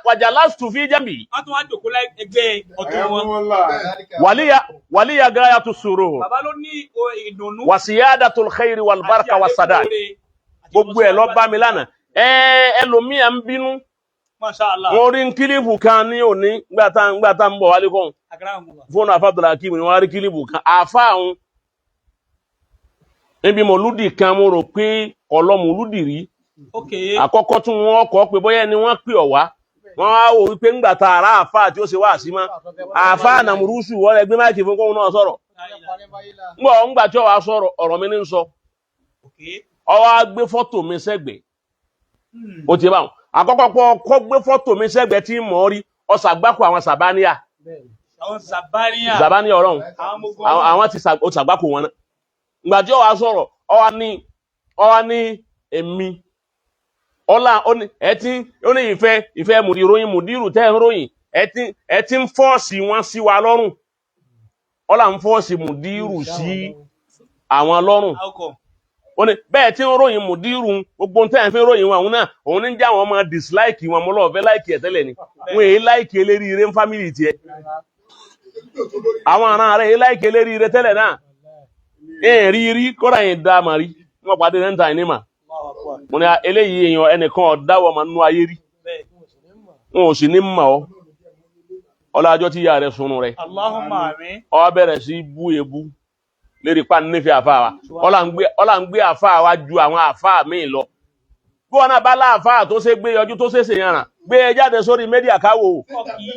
Wàjàlásù fi jẹ́mì. Wọ́n tún wá jòkó lẹ́gbẹ̀ẹ́ ọ̀tún wọn. Wàlíyà wàlíyà gáyàtù surur. Bàbá ló ní ìdùnnú. Wasiyadatul khairi wal baraka àti wasadad. àlékún oore àti Gbogbo ẹ̀ lọ bá mi lánàá. Ẹ ẹlòmíà ń bínú. Masha Allah. Wọ́n rí kílípù kan ní òní ngbà tá ń bọ̀ wálé kọ́. Akramakumullah. Fóònù àfa Abdulhakeem ni wọ́n rí kílípù kan. Àfa àwọn níbi mọ̀lúdì kan mo rò pé kọ̀lọ́ mọ̀lúdì rí. Okay. Àkọ́kọ́ tún wọ́n kọ́ pé bóyá ẹni wọ́n pè ọ̀ wá. Wọ́n á wò wípé ńgbà tá àrá àfa tí ó ṣe wá sí mọ́. Àfa Nàmúrúsù wọ́n rẹ gbé máìkì fún kóun náà sọ̀rọ̀. Ńgbọ̀ ńgbà tí ó wàá sọ̀rọ̀ ọ̀rọ̀ mi ní ń sọ. Okay. Ó wá gbé fọ́tò mi sẹ́gbẹ̀ẹ́. Ó ti báwọn. Àkọ́kọ́ pọ̀ kọ́ gbé fọ́tò mi sẹ́gbẹ̀ẹ́ tí mò ń rí ọ̀sàgbákò àwọn Sàbáníà. Àwọn Sàbáníà. Sàbáníà ọ̀rọ̀ Àwọn ọmọ ogun. Àwọn ti ṣàgbákò wọn náà. Ìgbà tí ó wàá sọ̀rọ̀ ó wá ní èmi. Ọlá ó ní ẹ ti ó ní ìfẹ́ ìfẹ́ mùdíròyìn mùdírù tẹ́ ń ròyìn ẹ ti ń fọ́ọ̀sì wọn sí wa lọ́rùn. Ọlá ń fọ́ọ̀sì mùdírù sí àwọn lọ́rùn. How come? Ó ní bẹ́ẹ̀ tí ń ròyìn mùdírù gbogbo tẹ́ ẹ̀ fi ń ròyìn wọn àwọn náà òun ní ń jẹ́ àwọn ọmọ dislike wọn mo lọ́ọ̀ fẹ́ láìkì ẹ̀ tẹ́lẹ̀ ni. Wọn èyí láìkì eléríire ń fámìlì tiẹ̀. Àwọn ará rẹ̀ èyí láìkì eléríire tẹ́lẹ̀ náà. Ẹ̀ rí rí kọ́ra yẹn dá màrí. Wọ́n pàdé rẹ́ńtà ní mà. Mo ní eléyìí èèyàn ẹnìkan ọ̀dáwọ̀ máa nú ayé rí. Wọn ò sì ní mọ̀ ọ́. Ọlájọ́ tí ìyá rẹ̀ sunu rẹ̀. Allahumma àmín. Ó wá bẹ̀rẹ̀ sí bú ebú lérí pa nífẹ̀ẹ́ àfa wa. Ọlá ń gbé àfa wa ju àwọn àfa míì lọ. Bí wọn náà bá láàfáà tó ṣe gbé yọjú tó ṣe ṣèyànràn gbé e jáde sórí mídíà káwò. Kọ́kì.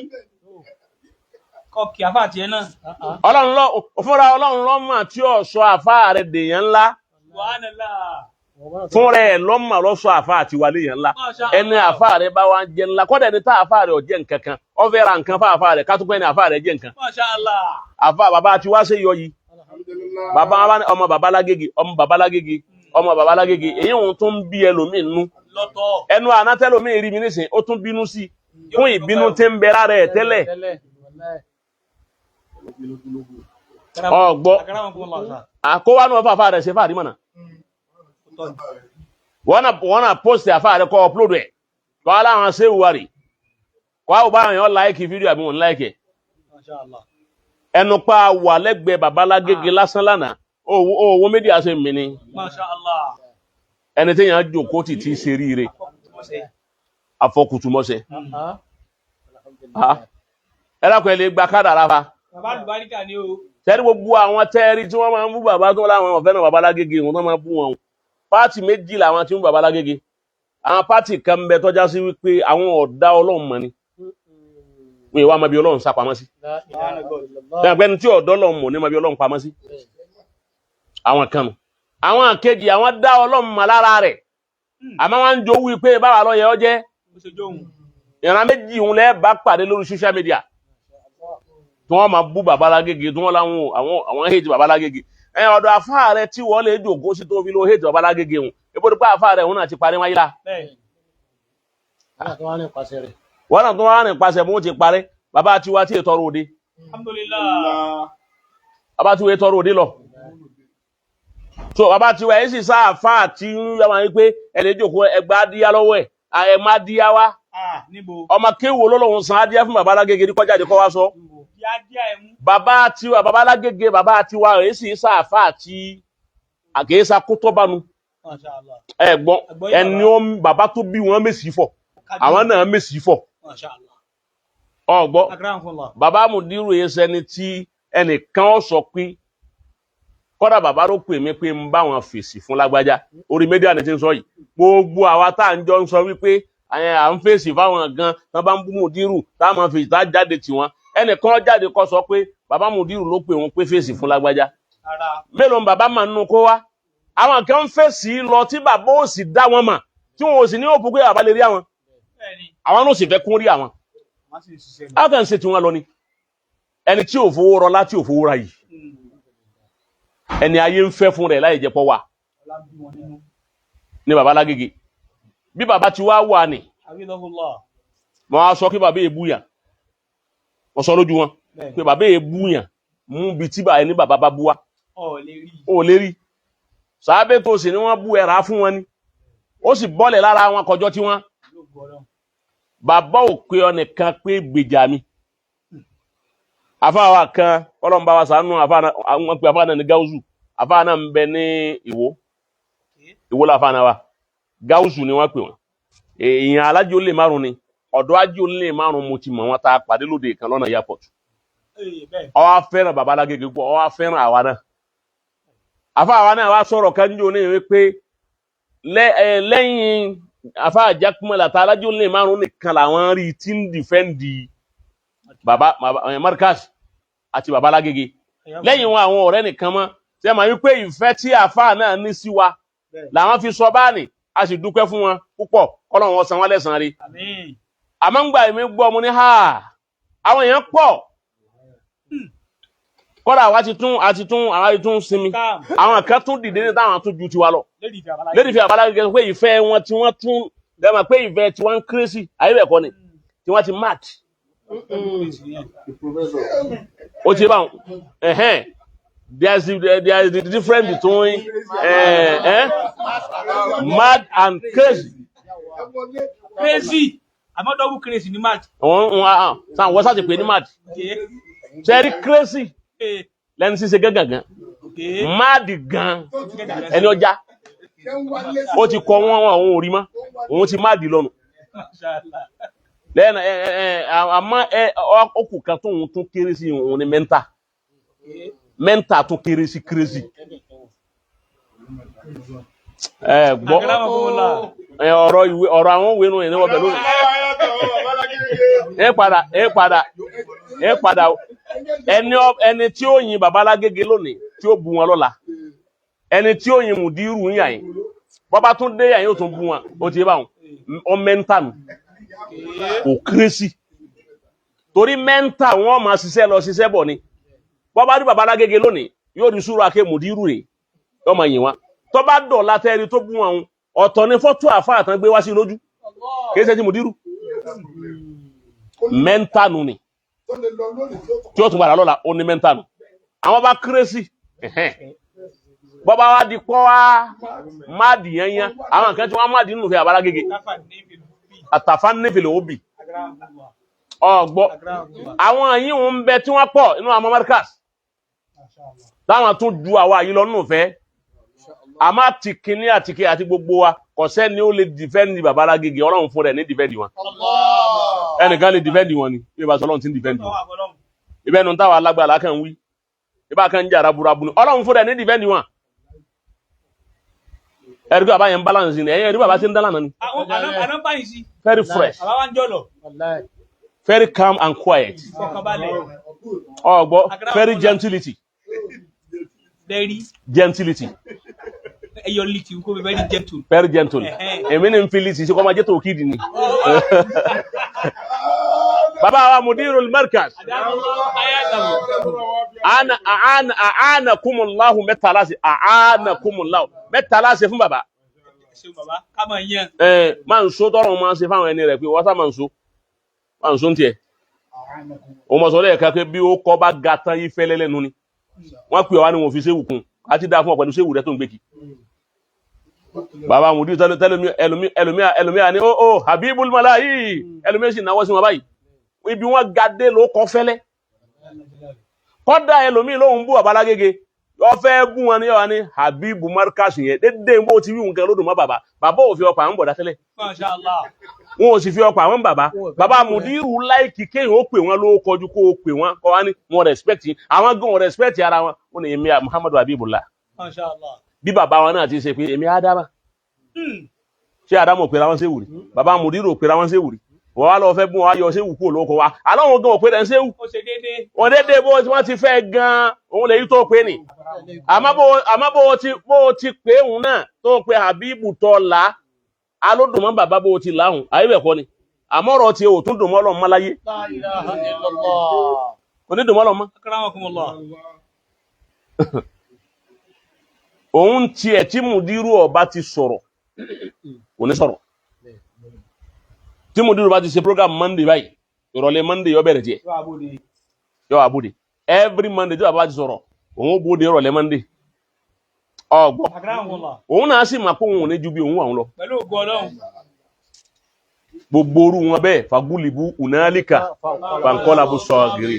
Kọ́kì àfáà tiẹ̀ náà. Ọlọ́run lọ fúnra Ọlọ́run ló mọ̀ tí ó sọ àfa rẹ̀ dèèyàn ńlá. Subhanallah. Fúnra ẹ̀ lọ́mọ̀ ló sọ àfa àti wàlé yẹn ńlá. Masha Allah. Ẹni àfa rẹ̀ bá wá ń jẹ ńlá kọ́dà ẹni tá àfa rẹ̀ ò jẹ́ nǹkan kan ó fẹ́ ra nǹkan fún àfa rẹ̀ kátó ní àfa rẹ̀ jẹ́ nǹkan. Masha Allah. Àfa bàbá àti wá ṣe yọ yìí. Bàbá wa ní ọmọ bàbá Lágége ọmọ bàbá Lágége ọmọ bàbá Lágége èyí òun tún ń bí ẹlòmíì nú. Lọ́tọ̀. Ẹnu àná tẹlòmíì rí mi nísìn ó tún bínú sí i fún ìbínú tí ń bẹ lára ẹ̀ tẹ́lẹ̀. Ọgbọ́ Akramakumullah. àkówá náà fàfà rẹ̀ ṣe fàárí mọ̀nà. Wọ́n náà post àfà rẹ̀ kọ́ upload ẹ̀. Kọ́ láwọn ṣéwù wa rè kọ́ àwọn báwọn èèyàn láìkì fídíò àbí wọn láìkì ẹ̀. Masha Allah. Ẹnu pa wà lẹ́gbẹ̀ẹ́ babalágége lásán lánàá, owó mídíà ṣe mí ni. Masha Allah. Ẹni tí yàn jòkó tì tí ṣe ríire afọkùtùmọ́sẹ̀. Ẹ lákùn ẹ lè gba kádàrá fa. Bàbá àlùbáríkà ni o. Sẹ́ni gbogbo àwọn tẹ́ẹ̀rí tí wọ́n máa ń bú bàbá tó láwọn ọ̀fẹ́ náà babalágége wọn tó máa bú wọn o. Pátì méjì làwọn tí ń bú babalágége. Àwọn pátì kan ń bẹ tọ́já sí wípé àwọn ọ̀dá Ọlọ́run mọ̀ ni. Wọ́n ìwà máa bí Ọlọ́run sá pamọ́ sí. Ẹni tí ọ̀dọ́ Ọlọ́run mọ̀ ní máa bí Ọlọ́run pamọ́ sí. Àwọn kan nù. Àwọn kejì àwọn dá Ọlọ́run mọ̀ lára rẹ̀. Àmọ́ wọ́n ń jowú wípé báwa ló yẹ ọ́ jẹ́. Bó ṣe jóun. Ìran méjì òun lẹ́ bá pàdé lórí social media tí wọ́n máa bú babalágége, tí wọ́n láwọn àwọn hate babalágége. Ẹ ọ̀dọ̀ àfáà rẹ tí wọ́n lè jòkó sí tó fi lo hate babalágége hùn, ebó dípò àfáà rẹ òun náà ti parí wáyé la. Bẹ́ẹ̀. Wọ́n náà tó wá rìn pasẹ̀ bó ti parí bàbá tiwa tí ètò ọrọ̀ òde. Alhamdulillah. Bàbá tiwa ètò ọrọ̀ òde lọ. So bàbá tiwa yìí sì sá àfáà tí ń yá wọn pé ẹ lè jòkó ẹgbàá adíyá lọ́wọ́ ẹ̀ ẹ má díyá wá. Ah, níbo? Ọmọ kéwò lọ́lọ́run san adíyá fún babalágége ní kọjáde kọ́ wá sọ. Díá díá ẹ̀ mú. Bàbá tiwa babalágége bàbá tiwa èyí sì sáàfà tí àkèésà kó tọ́bánu. Masha Allah. Ẹ gbọ́n Àgbọ́yé. Ẹni ó bàbá tó bí wọn mèsì fọ, àwọn náà mèsì fọ. Masha Allah. Ọgbọ́ Akramakumullah. bàbá Mùdírù yẹn sẹni tí ẹnìkan ó sọ pé kọ́dà bàbá ló pè mí pé ń bá wọn fèsì fún lágbájá orí mídíà ni ti ń sọ yìí. Gbogbo àwa tá à ń jọ ń sọ wípé à ń fèsì fáwọn gan tán bá ń bú Mùdírù tá a máa fèsì tá a jáde tì wọn, ẹnìkan jáde kó sọ pé bàbá Mùdírù ló pè wọn pé fèsì fún lágbájá. Ara. Mélòó ni bàbá máa ń nu kó wá àwọn kan ń fèsì lọ tí bàbá ò sì dá wọn mà tí wọn ò sì ní òpó pé bàbá lè rí àwọn. Bẹ́ẹ̀ni. Àwọn náà sì fẹ́ kún rí àwọn. Wọ́n sì ń ṣiṣẹ́ lọ. Àwọn kan ń ṣe tiwọn lọ ni ẹni tí ò fowó rọlá tí ò fowó ra yìí, ẹni ayé ń fẹ́ fún rẹ̀ láì jẹ́ pọ̀ wà. Ọlá ń bí wọn nínú. Ní bàbá lágége bí bàbá ti wá wà ní. Hafizahullah. Mo wá sọ kí bàbá èébú yàn, mo sọ lójú wọn Bẹ́ẹ̀ni. pé bàbá èébú yàn mú bi tí bàbá ẹni bàbá bá bú wa. Ọ̀ lè rí. Ó lè rí sàábé tó sì ní wọ́n bú ẹ̀rá fún wọn ni ó sì bọ́lẹ̀ lára wọn kọjọ́ tí wọ́n. Ló gbọ́dọ̀. Bàbá ò pé ọnìkan pé gbèjà mi àfáà wa kan Ọlọ́run bá wa ṣàánú àfáà náà, àwọn pé àfáà náà ní gáúsù, àfáà náà ń bẹ ní Ìwó. Ìwó làfáà náà wa gáúsù ni wọ́n pè wọ́n. Èèyàn alájò lè márùn ni ọ̀dọ́ ají lè márùn mo ti mọ̀ wọ́n tá a pàdé lóde kan lọ́nà airport. Ee, bẹ́ẹ̀. Ó wá fẹ́ràn bàbá Lágége púpọ̀, ó wá fẹ́ràn àwa náà. Àfáà wa náà wá sọ̀rọ̀ kan jò ní ìwé pé lẹ́yìn àfáà Jákúmọ̀lá tá alájò lè márùn nìkan làwọn rí tí ń dìfẹ́ǹdì bàbá Markaz àti bàbá Lágége lẹ́yìn wọn àwọn ọ̀rẹ́ nìkan mọ́ ṣe máa wí pé ìfẹ́ tí àfáà náà ní sí wa Bẹ́ẹ̀. làwọn fi sọ báàní. A sì dúpẹ́ fún wọn púpọ̀, kọ́lọ́run wọn san wọ́n lẹ́san rí. Àmín. Àmọ́ ń gbà èmi gbọ́ mo ní ha àwọn èèyàn pọ̀ kọ́dà àwa ti tún àti tún àwa ti tún sinmi. Calm. Àwọn kan tún dìde ní táwọn tún ju tiwa lọ. Lórí ìfẹ́ àbáláyé. Lórí ìfẹ́ àbáláyé pé ìfẹ́ wọn tí wọ́n tún dẹ́mọ̀ pé ìfẹ́ tí wọ́n ń kéré sí ayé bẹ̀ kọ́ ni tí wọ́n ti mad. The professor. Ó ti bá wọn ẹ̀hẹ́n there is the difference between mad and crazy. Ẹ wọlé. Crazy. Àmọ́ double crazy ní match. Wọ́n ń sàn wọ́n sá ti pè ní mad. Okay. Sẹ́rí crazy Eh, lẹ́nu ṣíṣe gángan, okay. mad gan Tó ti ẹni ọjà ṣe ń wálé. ó ti kọ wọn wọn òun ò rí mọ́, òun ti mad lọ́nu. Mashallah. Lẹ́yìn ẹ ẹ ẹ àmọ́ ẹ ọkù kan tóun tún kéré sí òun ni mental. Okay. Mental tún kéré sí crazy. Ẹ gbọ́. Akramakumullah. Ẹ ọ̀rọ̀ ìwé ọ̀rọ̀ àwọn òwe nù ẹ̀ ní wọ́n bẹ̀ lónìí. Ẹ padà ẹ padà ẹ padà ẹni tí ó yin baba Lágége lónìí tí ó bu wọn lọ́la, ẹni tí ó yin mùdírù ń yà yín bọ́bá tún dé yà yín ó tún bu wọn, ó ti bá wọn ọ mental nù kò kéré sí torí mental wọn máa ṣiṣẹ́ lọ ṣiṣẹ́ bọ̀ ni. Bọ́bá rí baba Lágége lónìí yóò rí súra ké mùdírù rè yóò máa yìn wọn, tó bá dọ̀la tẹ́rí tó bú wọn ọ̀tọ̀ ni fọ́tò àfáà tán gbé wá sí lójú kìí ṣe ti mùdírù mental nù ni. Tó lè lọ lónìí tó Tí ó tún padà lọ́la ó ní mental nù. Àwọn bá kérésì bọ́bá wa di kọ́ wa máàdì yẹnyẹn àwọn kan tí wọ́n máàdì nínú ìfẹ́ àbálágége. Káfà ní ìfìlú bí. Àtàfà nífìlẹ̀ òbí ọgbọ́. Àwọn yìí ń bẹ tí wọ́n pọ̀ inú àwọn Markaz táwọn tún ju àwa yìí lọ nínú fẹ́. Àmọ́ àti kínní àti kí àti gbogbo wa kò sẹ́ni ó lè dìfẹ́ǹdì bàbá Alágége. Ọlọ́run fún rẹ̀ ní dìfẹ́ǹdì wọn. Ẹnìkan lè dìfẹ́ǹdì wọn ni bí ìbá sọ Ọlọ́run ti ń dìfẹ́ǹdì wọn. Ibẹ̀ nu táwa alágbára kan wí ibà kan ń jà raburabu ni Ọlọ́run fún rẹ̀ ní dìfẹ́ǹdì wọn. Ẹ̀rí pé bàbá yẹn ń balance ni, ẹ̀yìn ẹ̀rí bàbá ti ń dálànà ni. Àná báyìí sí. Very fresh. Bàbá wa ń jọ̀lọ̀. Very calm and quiet. Ìfọkànbalẹ̀. Ọgbọ́, very gentility. Very Gentility. Ẹyọ lítì kó be very gentle. Very gentle. Èmi ní n fi lítì sí kọ́ máa jẹ́ tó kídi ni. Bàbá wa Mudirul Markaz, ana ana a'anakumullahu mẹ́ta láti a'anakumullahu mẹ́ta láti fún bàbá. Ṣeun bàbá, ká máa yan. Ẹ máa ń so tọrọ máa ń ṣe fáwọn ẹni rẹ pé wọ́n sá máa ń so máa ń so ń tiẹ̀. O mọ̀ sọ lẹ́ẹ̀kan pé bí ó kọ́ bá ga tán yí fẹ́lẹ́ lẹ́nu ni wọ́n pè wá ní wọn fi séwù kún àti dáa fún ọ pẹ̀lú séwù rẹ tó ń gbé kí. Bàbá Mudiru tẹlẹmi ẹlòmí ẹlòmí ẹlòmí àní ó ó Habibul Malayi, ẹlòmí sì náwó sí wọn báyìí, ibi wọn ga dé ló kọ́ fẹ́lẹ́. Kọ́dà ẹlòmí lóhùn bú bàbá Alágége, wọ́n fẹ́ bú wọn ní yọ̀wá ní Habibu Markaz yẹn dédé bó ti wí nǹkan lódò mọ́ bàbá. Bàbá ò fi ọkọ̀ àwọn bọ̀dá tẹ́lẹ̀. Masha Allah. Wọn ò sì fi ọkọ̀ àwọn bàbá. Bàbá Mudiru láìkì kéèyàn ó pè wọn ló kọjú kó o pè wọn kọ́ wá ní wọn respect yín. Àwọn gan wọn respect ara wọn. Ó ní èmi Muhammadu Habibullah. Masha Allah. Bí bàbá wọn náà ti ṣe pé èmi Ádámà, ṣé Ádámù ò pera wọn séwùrì? Bàbá Mudiru ò pera wọn séwùrì. Wọ́n wá lọ fẹ́ bú wọn wá yọ séwù kúrò lóko wa, àlọ́ wọn gan ò pera ẹ̀ séwù. Ó ṣe déédéé. Wọn dédé bó wọ́n ti fẹ́ gan òun lè yí tó pé nì. Àmọ́ bó ti pé òun náà tó pé Habibu tó la alódùnmọ́ bàbá bó ti láhùn àyè bẹ̀ kọ́ ni. Àmọ́ ọ̀rọ̀ ti ò tún dùn mọ́ Ọlọ́run mọ́ láyé, kò ní dùn mọ́ Ọlọ́run mọ́. Akramakumullah. Òun tiẹ̀ tí Mudiru ọba ti sọ̀rọ̀ kò ní sọ̀rọ̀. Tí Mudiru bá ti ṣe program Monday báyìí, ìrọ̀lẹ́ Monday yó bẹ̀rẹ̀ tiẹ̀, yó wá bóde every Monday. Tí bàbá ti sọ̀rọ̀, òun ó bóde ìrọ̀lẹ́ Monday ọgbọ́. Akramakumullah. Òun náà sì máa kó òun ò ní ju bí òun wà ń lọ. Pẹ̀lú ògo Ọlọ́run. Gbogbo orú wọn bẹ́ẹ̀ fagulibu unalika fankọ́labu sọ̀gìrì.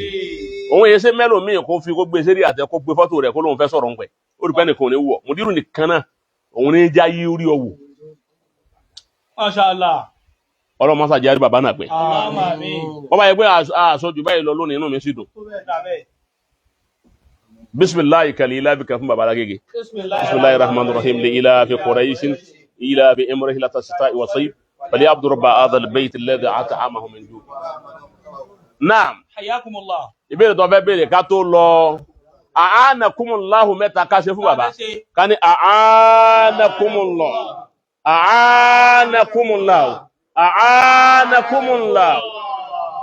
Òun yẹ ṣe mẹ́lòmíì kó fi kó gbé sẹ́rí àtẹ kó gbé fọ́tò rẹ̀ kó lóun fẹ́ sọ̀rọ̀ ńpẹ́ ó rí pẹ́ nìkan ò ní wọ̀. Mudiru nìkan náà òun ní já yí orí ọwọ́. Masha Allah. Ọlọ́run mọ́sá jẹ́ àrí bàbá náà pẹ́. Àmín. Wọ́n bá yẹ pé àṣọ jù báyìí lọ lónìí, inú mi sì dùn. Bisimilayi kàlí ilá fi kan fún bàbá Alágége. Bisimilayi rahman rahim li ilá fi quraishin ilá fi imrihi la tasita iwasai fali abdu rabba hadha albayt alladhi at'amahum min ju. Naam. Hayyakumullah. Ìbéèrè tó fẹ́ béèrè ká tó lọ, a'anakumullahu mẹ́ta ká ṣe fún bàbá. Ká ní a'anakumullah, a'anakumullah, a'anakumullah.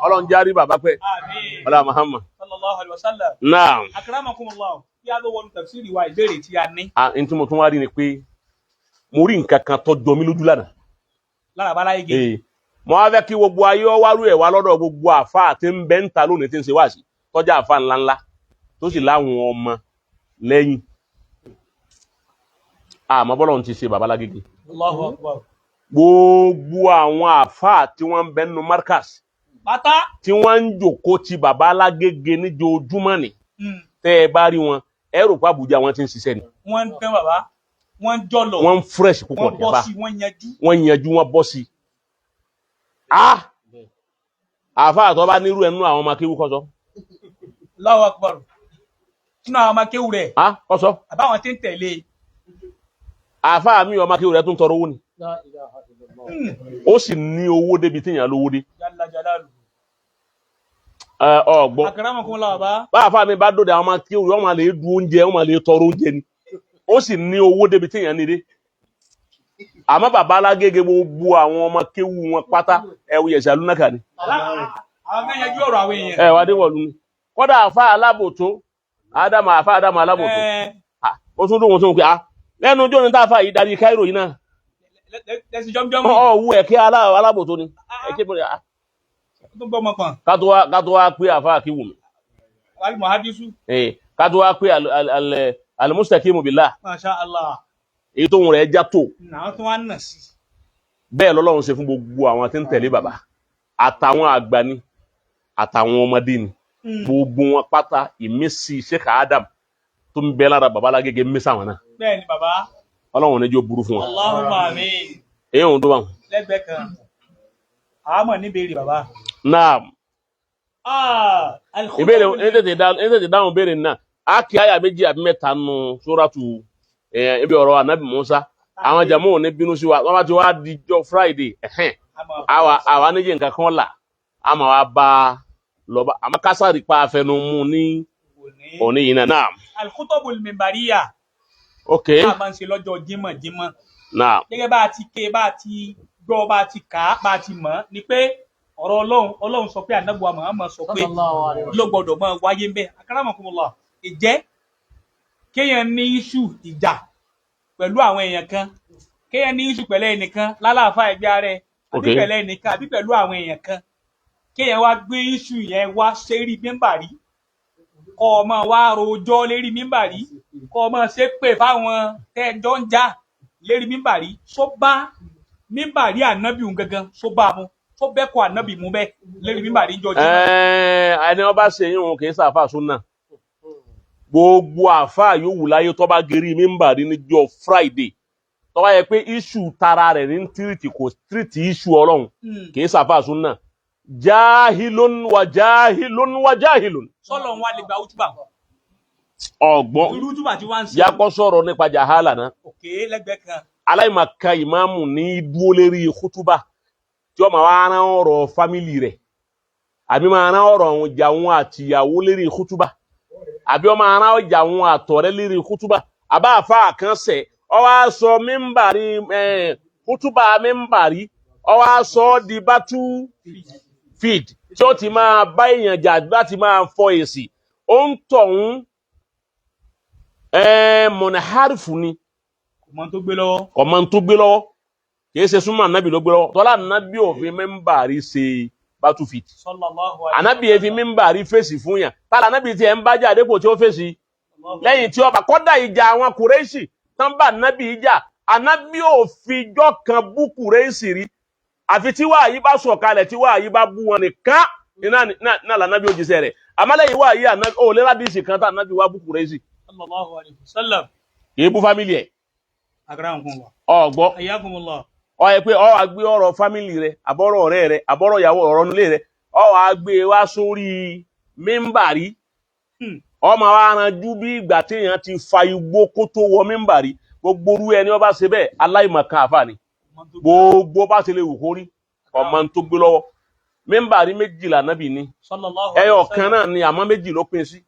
Ọlọ́run járí bàbá pẹ́. Àmín. Ọlá Muhammad. Sallallahu alayhi wa sallam. Naam. Akramakumullah. Kí a tó wọnú tafsiri wa, ìbéèrè tí a ní. Ah, n tí mo tún wá rí ni pé mo rí nǹkan kan tó jọ mí lójú lánàá. Lára bá Alágége. Ee, mo wá fẹ́ kí gbogbo ayé ọ wárú ẹ̀ wá lọ́dọ̀ gbogbo àfáà tí ń bẹ ń ta lónìí tí ń ṣe wáàsí tọ́jà, àfáà ńláńlá tó sì láwọn ọmọ lẹ́yìn. Àmọ́ bọ́lá ń ti ṣe bàbá Lágége, Allahu akbar. gbogbo àwọn àfáà tí wọ́n ń bẹ nínú Markaz Pátá. tí wọ́n ń jòkó ti bàbá Lágége níjoojúmọ́ ni, tẹ́ ẹ bá rí wọn, ẹ rò pé Àbújá wọn ti ń ṣiṣẹ́ ni. Wọ́n ń tẹ́ bàbá. Wọ́n ń jọ̀lọ̀. Wọ́n ń fresh púpọ̀. Wọ́n bọ́ nípa sí, wọ́n yanjú. Wọ́n yanjú, wọ́n bọ́ sí i. Ah, àfáà tó bá nírú ẹnu àwọn ọmọ akéwú kọ́sọ́. Allahu akbar. Nínú àwọn ọmọ akéwù rẹ̀. Ah, kọ́sọ́. Àbáwọn tí ń tẹ̀lé. Àfáà mi ọmọ akéwú rẹ̀ tún tọrọ owó ni, ó sì ní owó débi téèyàn lówó dé. Jalla jalaluhu. Ẹ, ọgbọ́n. Akramakumullah bàbá. Bá àfáà mi bá dòde àwọn ọmọ akéwú rẹ̀, wọ́n máa lè du oúnjẹ, wọ́n máa lè tọrọ oúnjẹ ni. Ó sì ní owó débi téèyàn ní dé. Àmọ́ bàbá Alágége, gbogbo àwọn ọmọ kéwú wọn pátá, ẹ wù yẹ̀sẹ̀ alúnákà ni. Àwọn kan yanjú ọ̀rọ̀ àwọn èèyàn. Ẹ wá dé wọ̀lú ni kọ́dà àfáà alábòtó ádámà, àfáà ádámà alábòtó. Ẹ, Ah, ó tún dùn ún tó ń pè á lẹ́nu ojú òní tá a fà yìí darí Cairo yìí náà. Lẹ́sìn jọ́mjọ́mù. Ọ̀ wú ẹ̀kẹ́ alábòtó ni ẹ̀kẹ́ bọ̀dẹ̀ ah. Tó gbọ́ ọmọ kan. Ká tó wá pé àfáà kí wù mí. Wàhálì Muhadisu. Ká tó wá pé al-mustaqimu billah. Masha Allah. Èyí tó ń rẹ̀ já tó. Àwọn tó wá ń nà sí. Bẹ́ẹ̀ lọ́lọ́run ṣe fún gbogbo àwọn tí ń tẹ̀lé bàbá, àtàwọn àgbà ni, àtàwọn ọmọdé ni, gbogbo wọn pátá, ìmísí Sheikh Adam tó ń bẹ lára bàbá Lágége ń mísà wọn náà. Bẹ́ẹ̀ ni bàbá. Ọlọ́run ní jẹ́ ó burú fún wọn. Allahumma amin. Èyí òun tó bá wọn. Lẹ́gbẹ̀ẹ́ kan, àmọ́ níbèrè bàbá. Náà. Ah, Ìbéèrè ní tètè dáhùn béèrè náà, á kí àyà méjì àbí mẹ́ta nù sóràtù ibi ọ̀rọ̀ anabi Musa. Àwọn jàmú ò ní bínú sí wa, wọ́n bá ti wá dijọ́ Friday ẹ̀hẹ́n, àwa àwa níjẹ̀ nǹkan kan là á máa wá bá a lọ́ba, àmọ́ kásárì pa afẹnumú ní òní yìí náà náà. Al-khutubul minbariya. Ok. Tá a máa ń ṣe lọ́jọ́ jímọ̀ jímọ̀. Náà. Gẹ́gẹ́ bá a ti ké, bá a ti gbọ́, bá a ti kà á, bá a ti mọ̀ ni pé ọ̀rọ̀ Ọlọ́run, Ọlọ́run sọ pé, Ànábì wa Muhammad sọ pé, ló gbọ́dọ̀ máa wáyé ń bẹ́. Akramakumullah, ìjẹ́ kéèyàn ní iṣu ìjà pẹ̀lú àwọn èèyàn kan, kéèyàn ní iṣu pẹ̀lú ẹnìkan lálàáfà ẹgbẹ́ ara ẹ̀, àbí pẹ̀lú ẹnìkan, àbí pẹ̀lú àwọn èèyàn kan, kéèyàn wá gbé iṣu yẹn wá sérí mímbàrí, kọ́ ọ máa wá rojọ́ lérí mímbàrí, kọ́ ọ máa ṣépè fáwọn tẹ́ẹ̀jọ́ ń jà lérí mímbàrí, só bá mímbàrí ànábì òun gangan, só bá a mu, só bẹ́kọ̀ ànábì mu bẹ́ẹ̀ lérí mímbàrí ń jọ jímọ̀? Ẹni wọn bá ṣe yín, òun kì í ṣàfà súnà. Gbogbo àfà yòówù láyé tó bá gerí mímbàrí níjọ́ Friday, tó bá yẹ pé iṣu tara rẹ̀ ní tírìtì, kò tírìtì iṣu Ọlọ́run, kì í ṣàfà súnà. Jahilun wa jahilun wa jahilun. Sọlọ ń wá lè gba útúbà? Ọgbọ́n. Irú útúbà tí wọ́n ń ṣe. Yakọ sọ̀rọ̀ nípa jahala náà. Òkè lẹ́gbẹ̀ẹ́ kan. Aláìmọ̀kan ìmáàmù ní dúó lérí kútúbà tí wọ́n máa wá rán ọ̀rọ̀ family rẹ̀, àbí máa rán ọ̀rọ̀ àwọn ìjà wọn àtìyàwó lérí kútúbà, àbí wọ́n máa rán ọjà wọn àtọ̀rẹ́ lérí kútúbà, àbá àfa àkànṣe ọ wá sọ mímbàrí kútúbà mímbàrí, ọ wá sọ ọ́ di battle field tí ó ti máa bá èèyàn jà láti máa fọ èsì, ó ń tọ̀hún mọ̀nàhárìfù ni. Kò mọ tó gbé lọ́wọ́. Ọmọ tó gbé lọ́wọ́ kìí ṣe súnmọ́ ànábì ló gbé lọ́wọ́. Tọ́lá ànábì ò fi mímbàrí ṣe battlefield. Sallallahu alaihi Ànábì yẹn fi mímbàrí fèsì fún yàn. Tálà ànábì tiẹ̀ ń bá jà dépò tí ó fèsì lẹ́yìn tí ọba kọ́dà ìjà àwọn Kùrẹ́ṣì tán bá ànábì ìjà, ànábì ò fijọ́ kan bú Kùrẹ́ṣì rí, àfi tí wàá yí bá sọ̀kalẹ̀, tí wàá yí bá bú wọn nìkan iná náà lànábì ó jíṣẹ́ rẹ̀. Àmọ́ lẹ́yìn wàá yí, ànábì ò lè rádìsì kan tá ànábì wá bú Kùrẹ́ṣì. Sallallahu alaihi wasallam. Kì í bú family ẹ̀. Akramakumullah. Ọ̀gbọ́. Hayyakumullah. Ọ yẹ pé ọ wá gbé ọ̀rọ̀ family rẹ, àbọ̀rọ̀ ọ̀rẹ́ rẹ, àbọ̀rọ̀ ìyàwó, ọ̀rọ̀ nílé rẹ, ọ wá gbé wá sórí mímbàrí. Ọ máa wá ranjú bí ìgbà téèyàn ti fa igbó kó tó wọ mímbàrí. Gbogbo orú ẹni ọba ṣe bẹ́ẹ̀, aláìmọ̀kan àfà ni. Ọmọ tó gbé. Gbogbo bá ṣe lè wù kó rí, ọmọ tó gbé lọ́wọ́. Mímbàrí méjìlá nábì ní. Sallallahu ẹyọ alaihi kan wasallam. náà ni, àmọ́ méjì ló pín sí.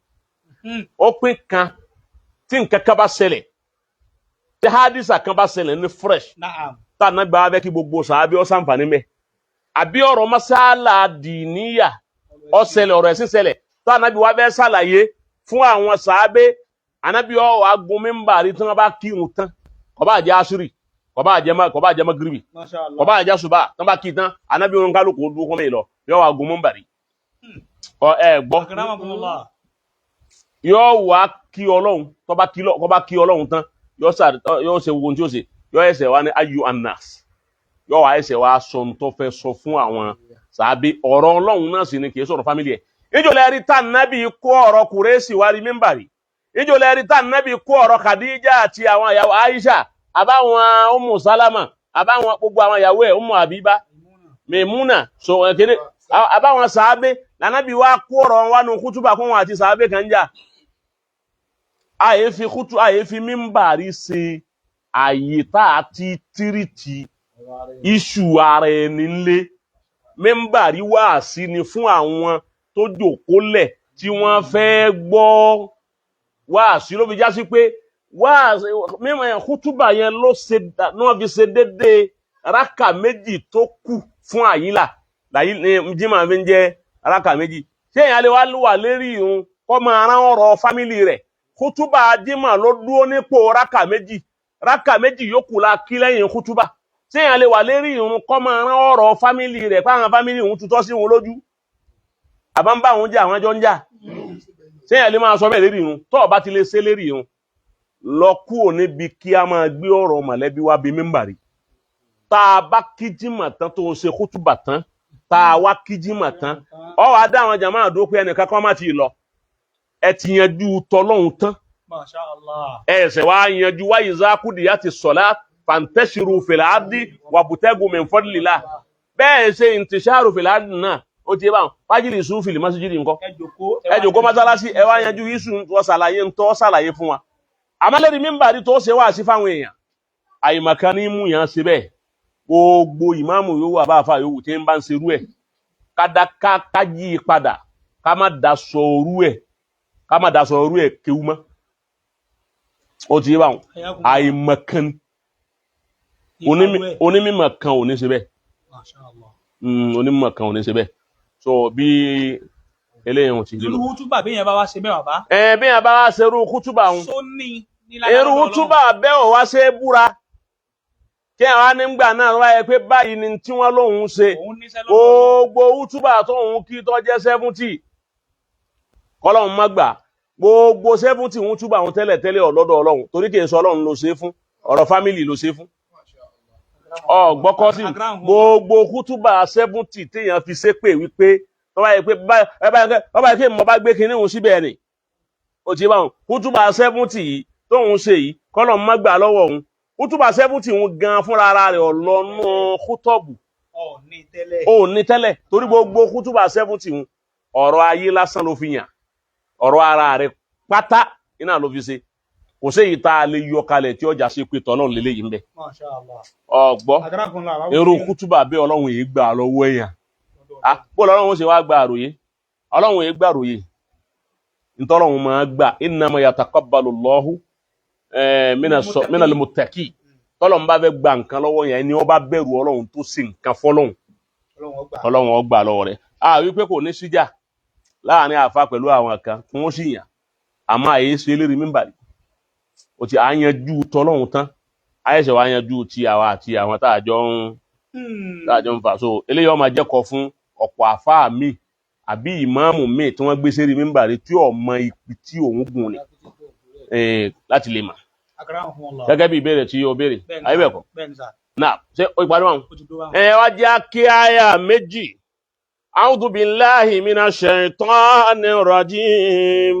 Ó pín kan tí nǹkan kan bá ṣẹlẹ̀, tí hadisa kan bá ṣẹlẹ̀ ní fresh, Na'am. tá ànábì bá fẹ́ kí gbogbo sàábí ó ṣàǹfààní mẹ́, àbí ọ̀rọ̀ masala dìníyà ó ṣẹlẹ̀, ọ̀rọ̀ ẹ̀sìn ṣẹlẹ̀, tá ànábì wá fẹ́ ṣàlàyé fún àwọn sàábé, ànábì ó wá gun mímbàrí tí wọ́n bá kírun tán. Kò bá jẹ́ asiri, kò bá jẹ́ magiribi, Masha Allah. kò bá jẹ́ suba, tí wọ́n bá kí tán, ànábì wọn kálukú dúró kọ́ mi lọ, yóò wá gun mímbàrí. Ọ ẹ gbọ́. Akramakumullah. Yóò wá kí Ọlọ́run. Tó bá kí Ọlọ́run tán, yóò ṣe ohun tí ó ṣe, yóò ẹsẹ̀ wá ní ayu anas, yóò wá ẹsẹ̀ wá sọ ohun tó fẹ́ sọ fún àwọn sàbí. Ọ̀rọ̀ Ọlọ́run náà sì ni, kì í sọ̀rọ̀ family ẹ̀. Ìjọlẹ̀ rí tá nábì kó ọ̀rọ̀ Kùrẹ́sì wá rí mímbàrí? Ìjọlẹ̀ rí tá nábì kó ọ̀rọ̀ Khadija àti àwọn ìyàwó Aisha, àbáwọn Umu Salama, àbáwọn gbogbo àwọn ìyàwó ẹ̀, Umu Habiba, Maimuna, so kéde àbáwọn sàábé lànàbí wá kó ọ̀rọ̀ wọn nù kútùbà kó wọn àti sàábé kan jà? Àyè fi kútù, àyè fi mímbàrí ṣe àyè tá a ti tírìtì iṣu ara ẹni ńlé. Mímbàrí wáàsí ni fún àwọn tó jòkólẹ̀ tí wọ́n fẹ́ gbọ́ wáàsí. Ló fi já sí pé wáàsí mímọ ẹ̀ kútùbà yẹn ló ṣe ní wọ́n fi ṣe déédéé rákà méjì tó kù fún àyílà láyé ní jimá fi ń jẹ́ rákà méjì. Ṣé èèyàn lè wá wà lérí irun kọ́ máa rán ọ̀rọ̀ family rẹ̀? Kútùbà jimá ló dúró nípò rákà méjì. Rákà méjì yòókù la kí lẹ́yìn kútùbà. Ṣé èèyàn lè wà lérí irun kọ́ máa rán ọ̀rọ̀ family rẹ̀ páwọn family òun tutọ́ sí òun lójú, àbá ń bá òun jà, àwọn jọ ń jà? Ṣé èèyàn lè máa sọ bẹ́ẹ̀ lérí irun? Tó o bá ti lè ṣe lérí irun, lọ kúrò níbi kí a máa gbé ọ̀rọ̀ mọ̀lẹ́bí wá bí mímbàrí. Tá a bá kí jímọ̀ tán, tó o ṣe kútùbà tán, tá a wá kí jímọ̀ tán, ọ wàá dá àwọn jàmáà dúró pé ẹnìkan kan má ti lọ, ẹ ti yanjú tọlọ́hun tán. Masha Allah. Ẹ ṣẹ̀ wá yanjú wáyé zákúdìyà ti sọ̀lá fantashiru fil ardi wabtagu min fadlillah. Bẹ́ẹ̀ ṣe intisharu fil ardi náà, ó ti yé báwọn fajlisu fil masjidi nǹkan. Ẹ jòkó. Ẹ jòkó mọ́sálásí, ẹ wá yanjú iṣu, wọ́n ṣàlàyé ń tọ́ ṣàlàyé fún wa. Àmọ́ mímbàrí tó ṣe wá sí fáwọn èèyàn, àyìnmọ̀kan ní mú yàn ṣe bẹ́ẹ̀. Gbogbo ìmáàmù yòówù, àbáfà yòówù tí ń bá ń ṣerú ẹ̀, ká yí i padà, ká má daṣọ orú ẹ̀, ká má daṣọ orú ẹ̀ kéwú mọ́. Ó ti yé báwọn, àyìnmọ̀kan ni, onímọ̀ kan ò ní ṣe bẹ́ẹ̀. Masha Allah. Onímọ̀ kan ò ní ṣe bẹ́ẹ̀. So bí eléyìí ò ti rí Irú lọ. hútúbà bí yẹn bá wá ṣe bẹ́ẹ̀, bàbá. Ẹ bí yẹn bá wá ṣerú kútùbà ń Sóní ní irú túbà bẹ́ẹ̀ ò wá ṣe é búra kí àwọn anígbà náà wáyé pé báyìí ni tí wọ́n lóun ṣe. Òun níṣẹ́ lọ́dọ̀ Ọlọ́run. Gbogbo útúbà tóun kí tó jẹ́ 70, kọ́lọ́hún má gbà. Gbogbo 70 útúbà òun tẹ́lẹ̀ tẹ́lẹ̀ ọ̀lọ́dọ̀ Ọlọ́run, torí kì í sọ Ọlọ́run ló ṣe é fún, ọ̀rọ̀ family ló ṣe é fún. Ọ̀gbọ́kọ́ sí gbogbo kútúbà 70 téèyàn fi ṣépè wípé tọ́ba yẹ pé báyìí pé mo bá gbé kinní òun síbẹ̀ ni ó ti bá wọn kútúbà 70 yìí tóun ṣe yìí, kọ́lọ́hún má gbà lọ́wọ́ òun. Kútúbà 70 òun gan fúnra ara rẹ̀ ọ̀lọ́nù kútọ́bù. Ọ̀ ní tẹ́lẹ̀. Ó ní tẹ́lẹ̀, torí gbogbo kútúbà 70 ń ọ̀rọ̀ ayé lásán ló fi yàn, ọ̀rọ̀ ara rẹ̀ pátá iná ló fi ṣe. Kò séyìí tá a lè yọ kalẹ̀ tí ọjà ṣe pé tọ́lọ́run lélẹ́yìí ń bẹ. Masha Allah. Ọ̀gbọ́ Agbára kan irú kútúbà bẹ́ẹ̀, Ọlọ́run yìí gbà lọ́wọ́ èèyàn. Ah, bó lọ́lọ́run ó ṣe wá gba àròyé? Ọlọ́run yìí gbà àròyé. Ntọ́lọ́run máa gbà, innama yataqabbalu Allahu minal muttaqin. Tọ́lọ́run bá fẹ́ gba nǹkan lọ́wọ́ yẹn ni wọ́n bá bẹ̀rù Ọlọ́run tó sì nǹkan fọ́lọ́run. Ọlọ́run ó gbà. Ọlọ́run ó gbà lọ́wọ́ rẹ̀. A wípé kò ní síjà láàrin àfa pẹ̀lú àwọn kan tí wọ́n sì yàn, àmọ́ àyè ṣe lérí mímbàrí. O ti à ń yanjú tọ́lọ́run tán, àyẹ̀ṣẹ̀ wa yanjú ti àwa àti àwọn tá a jọ ń fà. So eléyìí ó máa jẹ́kọ̀ọ́ fún ọ̀pọ̀ àfáà míì àbí ìmáàmù míì tí wọ́n gbé sérí mímbàrí tí ò mọ ibi tí òun gùn ni láti lè mà. Akramakumullah. Gẹ́gẹ́ bí ìbéèrè tí o béèrè. Bẹ́ẹ̀ni. Ayé bẹ́ẹ̀ kọ́? Bẹ́ẹ̀ni sà. Náà ṣé o ìpàdé wọn? Ó ti dó báwọn. Ẹ wá jẹ́ kí àyà méjì. A'udhu billahi minash shaitanir rajim.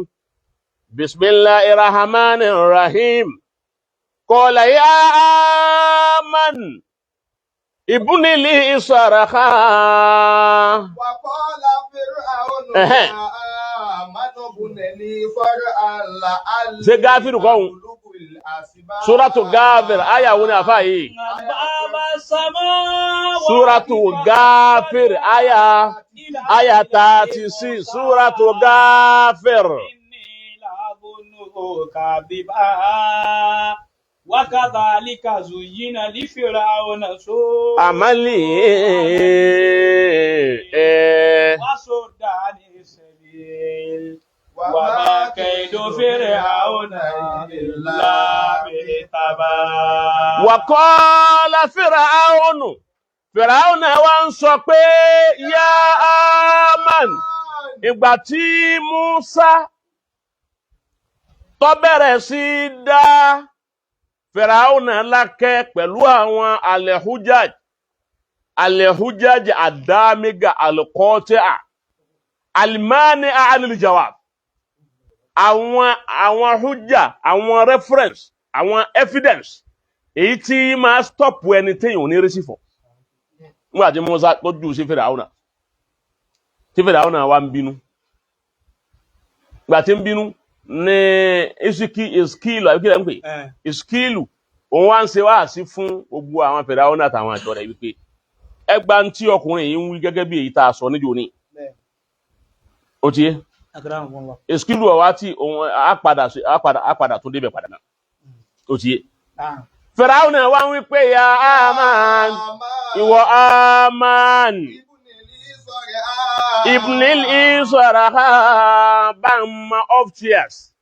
Bismillahir rahmanir rahim. Qala ya Aman ibni li sarha. وقال فرعون Ẹ̀hẹ́n. يا هامان ابن لي صرحا لعلي Ṣé Gáfírù kọ́ òun? أبلغ الأسباب. Suratu Gáfìr, àyà wo ni àfáà yìí? Asbaba samawati. Suratu Gáfìr, àyà 36. Suratu Gáfìr. Inni la'adhunnuhu kadhiba. Wa kadhalika zuyyina li fir'auna su'u Àmàlì ẹ̀. wa sudda 'ani sabil. Wa ma kaydu fir'auna illa fi tabab. Wàkọ́lá Fìràhónù, Fìràhónù wa ń sọ pé yá Aman, ìgbà tí Musa tó bẹ̀rẹ̀ sí í dá Fìràhónù lákẹ́ pẹ̀lú àwọn alẹ́hújáj, alẹ́hújáj àdámígà alkọ́tíà alimani aliljawab, àwọn hujja, àwọn reference, àwọn evidence èyí tí máa stop ẹni téèyàn ò ní rí sí fọ. Nígbà tí Musa tó jù sí Fìràhónà, tí Fìràhónà wá ń bínú, ìgbà tí ń bínú ní isiki iskilu àbí kí lẹ́ ń pè? Iskilu, òun wá ń ṣe wáàsí fún gbogbo àwọn Fìràhónà àtàwọn àjọ rẹ̀ wípé ẹgbà ń tí ọkùnrin yìí ń wí, gẹ́gẹ́ bí èyí tá a sọ níjó ní. Ó ti yé? Akramakumullah. Iskilu ọ̀wá tí òun á padà tún débẹ̀ padà náà. Ó ti yé? Fìràhónà wá ń wí pé ya Aman, ìwọ Aman, ibnil isaraha, bá ń ma upstairs,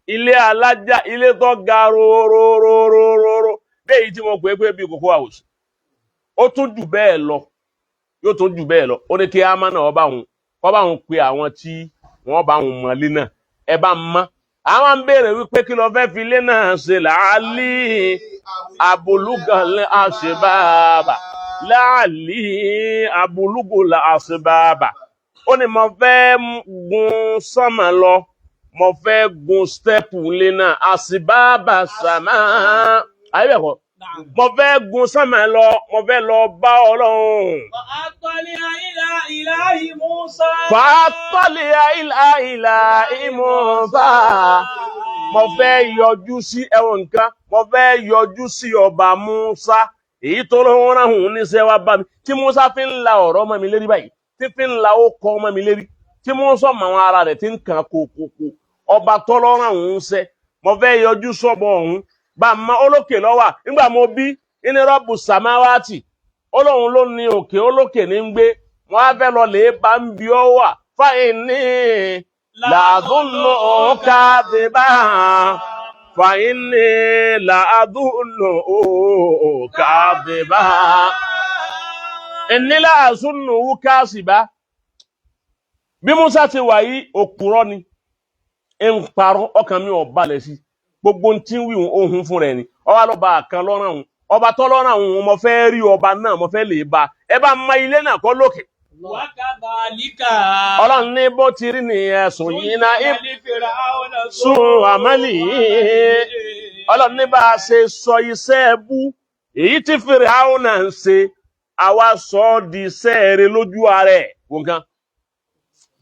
ilé alájà, ilé tó ga rorororororo bẹ́ẹ̀ yìí tí mo pè é pé bíi Cocoa House, ó tún jù bẹ́ẹ̀ lọ, yóò tún jù bẹ́ẹ̀ lọ. Ó ní kí Aman náà ọba òun kọ́ bá òun pe àwọn tí wọ́n bá òun mọ̀lé náà, ẹ bá ń mọ́. Àwọn ń béèrè wípé kí ló fẹ́ fi ilé náà ṣe? Làálí abulugal asibaba láàlì abulugul asibaba. Ó ní mo fẹ́ gun sánmà lọ, mo fẹ́ gun stẹ́pù lé náà, asibaba sàmà. Ayébẹ̀kọ́, mo fẹ́ gun sánmà lọ, mo fẹ́ lọ bá Ọlọ́run. فأطلع إلى إله موسى. Fàtọ́lẹ̀ àìlà ìmọ̀ọ́fà. Mo fẹ́ yọjú sí ẹwọn nǹkan, mo fẹ́ yọjú sí ọba Musa, èyí tó ló ń rán òun níṣẹ́ wá bá mi, tí Musa fi ń la ọ̀rọ̀ mọ́ mi lérí báyìí, tí fi ń la ó kọ́ mọ́ mi lérí, tí Musa mọ àwọn ara rẹ̀ tí ń kàn kókókó. Ọba tọ́lọ́ rán òun ṣẹ́, mo fẹ́ yọjú sọ́bọ̀ ọ̀hún bá a ma olókè lọ́wà. Nígbà mo bí ní rọ́bù sàmáwátì, olóhùn ló ní òkè, olókè ní ń gbé. Wọn á fẹ́ lọ lè bá ń bí ọ wà fáyín ní làdúnnù kàdébà, fàyín ní làdúnnù kàdébà, ìní làásùnnù kàṣìbá. Bí Musa ti wà yìí, òpùrọ́ ni, ń parọ́. Ọkàn mi ò balẹ̀ sí gbogbo ohun tí ń wí ohun fún rẹ̀ ni. Ọba lọ́ba kan lọ́rùn òun, ọba tọ́lọ́rùn òun, mo fẹ́ rí ọba náà, mo fẹ́ lè ba ẹ bá ma ilé náà kọ́ lókè. وكذلك Ọlọ́run ní bó ti rí nìyẹn sùn yìí náà لفرعون sún àmàlì. Ọlọ́run ní bá a ṣe sọ iṣẹ́ ẹbú èyí tí Fìràhùn náà ń ṣe, àwa sọ ọ́ di iṣẹ́ eré lójú ara ẹ̀. Nǹkan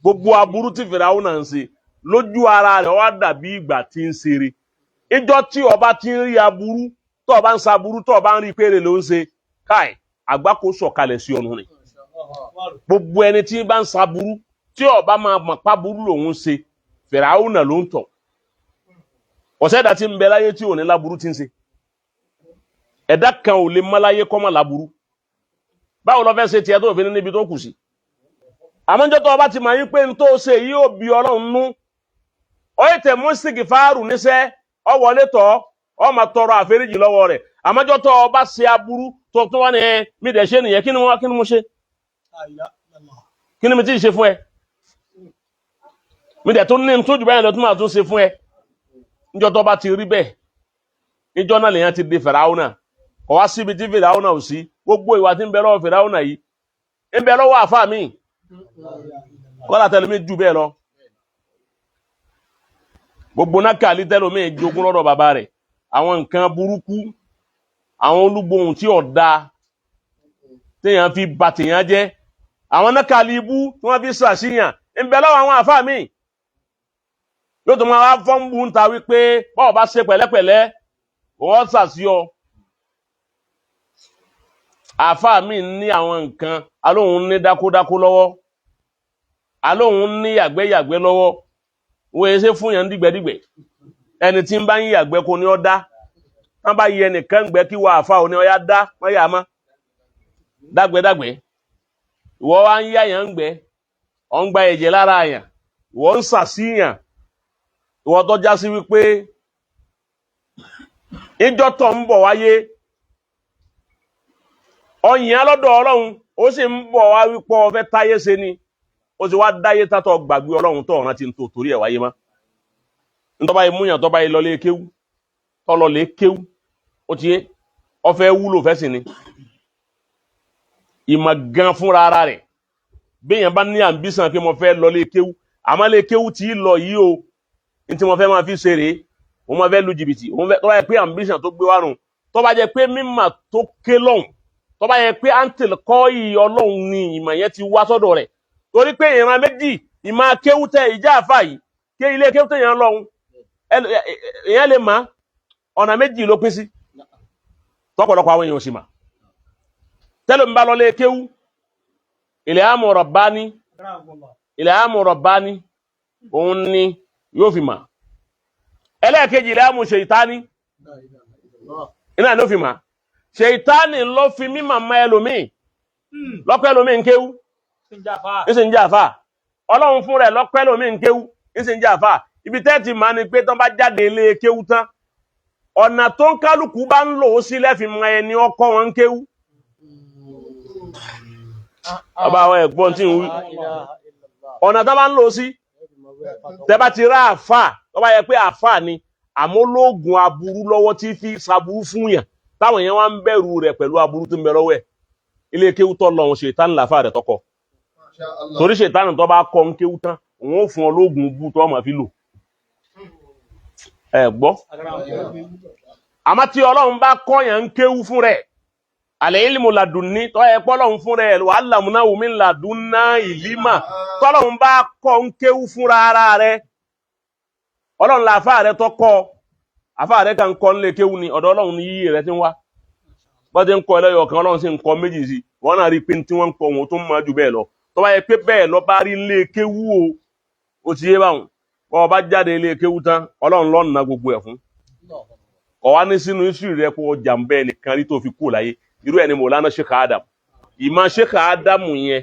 gbogbo aburú tí Fìràhùn náà ń ṣe lójú ara rẹ̀ wá dàbí ìgbà tí ń ṣeré. Ìjọ tí ọba ti ń rí aburú, tó ọba ń sa aburú, tó ọba ń rí péré ló ń ṣe, káì àgbákò sọ̀kalẹ̀ sí ọ̀nà rẹ̀. Gbogbo ẹni tí bá ń sa aburú, tí ọba máa mọ̀ pa burú lòun ń ṣe, Fìràhùn náà ló ń tọ̀. Ọ̀sẹ̀dá tí ń bẹ láyé tí ò ní láburú tí ń ṣe, ẹ̀dá kan ò lè mọ́ láyé kọ́ mọ́ láburú. Báwo lọ fẹ́ ṣe tiẹ̀ tó fi ní níbi tó kù sí? Àmọ́ níjọ́ tó ọba ti máa yí pé n tó ṣe yìí ò bí Ọlọ́run nú, ọ yẹ tẹ̀ mú sìgì fáàrù níṣẹ́, ọ wọlé tọ́ ọ máa tọrọ àforíjì lọ́wọ́ rẹ̀. Àmọ́ níjọ́ tó ọba ṣe aburú tó tún wá ní ẹ mi dẹ̀ ṣe nìyẹn, kí ni wọ́n, kí ni mo ṣe, kí ni mi ti ṣe fún ẹ, mi dẹ̀ tó ní tó jù báyìí lọ tó máa tún ṣe fún ẹ. Níjọ́ tó bá ti rí bẹ́ẹ̀, níjọ́ náà lèèyàn ti di Fìràwọ́nà. Kò wá síbi tí Fìràwọ́nà ò sí. Gbogbo ìwà tí ń bẹ lọ́wọ́ Fìràwọ́nà yìí ń bẹ lọ́wọ́ àfáà mi, kọ́lá tẹlomi jù bẹ́ẹ̀ lọ. Gbogbo nákàlí tẹlomi jogún lọ́dọ̀ bàbá rẹ̀, àwọn nǹkan burúkú, àwọn olúgbòhùn tí ò da téèyàn fi bà téèyàn jẹ́, àwọn nákàlí ibú tí wọ́n fi ṣàṣìyàn ń bẹ lọ́wọ́ àwọn àfáà mi. Yóò tó máa wá fọ́nbù ń ta wípé báwo bá ṣe pẹ̀lẹ́pẹ̀lẹ́ wọ́n ṣàṣìyọ. Àfáà mi ní àwọn nǹkan alóhùn ní dákódákó lọ́wọ́, alóhùn ní yàgbẹ́yàgbẹ́ lọ́wọ́. Wọ́n yẹ ṣe fún yàn dìgbẹ́dìgbẹ́. Ẹni tí ń bá ń yàgbẹ́ kò ní ọ́ dá, wọ́n bá yẹ nìkan gbẹ́ kí wọ́n àfáà òní ọ̀yá dá wọ́n yà á mọ́ dágbẹ́dágbẹ́. Ìwọ wá ń yá yàn ń gbẹ́, ọ̀ ń gba ẹ̀jẹ̀ lára yàn, ìwọ ń ṣàṣìyàn. Ìwọ tó já sí wípé ìjọ tó ń bọ̀ wáyé ọyìn lọ́dọ̀ Ọlọ́run, ó sì ń bọ̀ wá wípé ó fẹ́ táyé ṣe ni, ó sì wá dáyé tátọ̀ gbàgbé Ọlọ́run tó ọ̀ràn ti ń tó torí ẹ̀ wáyé mọ́. Ntọ́ba yìí múyàn, tọ́ba yìí lọlé kéwú, tọ́lọ lé kéwú, ó ti yé ó fẹ́ wúlò fẹ́ sì ni ìmọ̀ gan fúnra ara rẹ̀. Béèyàn bá ní àǹbísàn pé mo fẹ́ lọlé kéwú, àmọ́ lé kéwú tí ì lọ yìí o, ní tí mo fẹ́ máa fi ṣe rèé, òun máa fẹ́ lu jìbìtì, òun fẹ́. Tọ́ba yẹ pé ambition tó gbé wá nù, tọ́ba jẹ́ pé mímà tó ké lọ́hùn, tọ́ba yẹ pé àǹtẹ̀lẹ̀ kọ́ ìyí Ọlọ́run ni ìmọ̀ yẹn ti wá sọ́dọ̀ rẹ̀. Torí pé ìran méjì ìmọ̀ akéwútẹ̀ ìjà àfà yìí ké ilé kéwútẹ̀ yẹn lọ́hùn, èèyàn lè mọ̀. Ọ̀nà méjì ló pín sí tọ́pọ̀lọpọ̀ àwọn èèyàn ò sì mà. Tẹ́lẹ̀ ń bá lọ lé kéwú, ilhamu rabbani, ilhamu rabbani òun ni yóò fi mà. Ẹlẹ́ẹ̀kejì, ilhamu ṣèitání iná ló fi mà. Ṣèitánì ló fi mímọ̀ mọ́ ẹlòmíì lọ́pẹ́, ẹlòmíì ń kéwú ń sì ń jẹ́ àfà. Ọlọ́run fún rẹ̀ lọ́pẹ́, ẹlòmíì ń kéwú ń sì ń jẹ́ àfà. Ibi tẹ́ẹ̀tì máa ni pé tán bá jáde ilé kéwú tán, ọ̀nà tó ń kálukú bá ń lò ó sí lẹ́fì mọ ẹni ọkọ wọn ń kéwú. Ọba àwọn ẹ̀gbọ́n tí ń wí, ọ̀nà tó bá ń lò ó sí, tẹ́ bá ti rá àfà, tó bá yẹ pé àfà ni àmọ́ lóògùn aburú lọ́wọ́ tí fi ṣaburú fún yàn. Táwọn èèyàn wá ń bẹ̀rù rẹ̀ pẹ̀lú aburú tó ń bẹ lọ́wọ́ ẹ̀. Ilé kéwú tó lọ òun ṣètánì làfà rẹ̀ tọkọ. Masha Allah. Torí ṣètánì tó bá kọ́ ń kéwú tán, òun ó fún ọ lóògùn bú tó máa fi lò. Ẹ gbọ́. Àmọ́ tí Ọlọ́run bá kọ́yàn ń kéwú fún rẹ̀, àlẹ́ ìlímù làdùnní tọ́ ẹ pọ́ lọ́run fún rẹ̀ wà lámúná wùmí làdúnná ìlímà tọ́lọ́run bá kọ́ ń kéwú fúnra ara rẹ̀. Ọlọ́run la àfáà rẹ̀ tọ́ kọ́ àfáà rẹ̀ kàn ń kọ́ nílé kéwú ni ọ̀dọ̀ Ọlọ́run ní yíyí rẹ̀ ti ń wá. Bọ́n ti ń kọ́ ẹlẹ́yọ̀ kan Ọlọ́run sì ń kọ́ méjì sí i. Wọ́n náà rí i pé tí wọ́n ń kọ́ wọn tó ń máa jù bẹ́ẹ̀ lọ. Tó bá yẹ pé bẹ́ẹ̀ lọ bá rí ilé kéwú o, ó ti yé báwọn. Bọ́ ọ bá jáde ilé kéwú tán, Ọlọ́run ló na gbogbo ẹ̀ fún. Kọ̀ wá ní sínú iṣu rẹ kó ọjà ń bẹ́ẹ̀ nìkan rí tó fi kú láyé. Irú ẹ̀ ni Mọ̀lánà Sheikh Adam. Ìmọ̀ Sheikh Adam yẹn,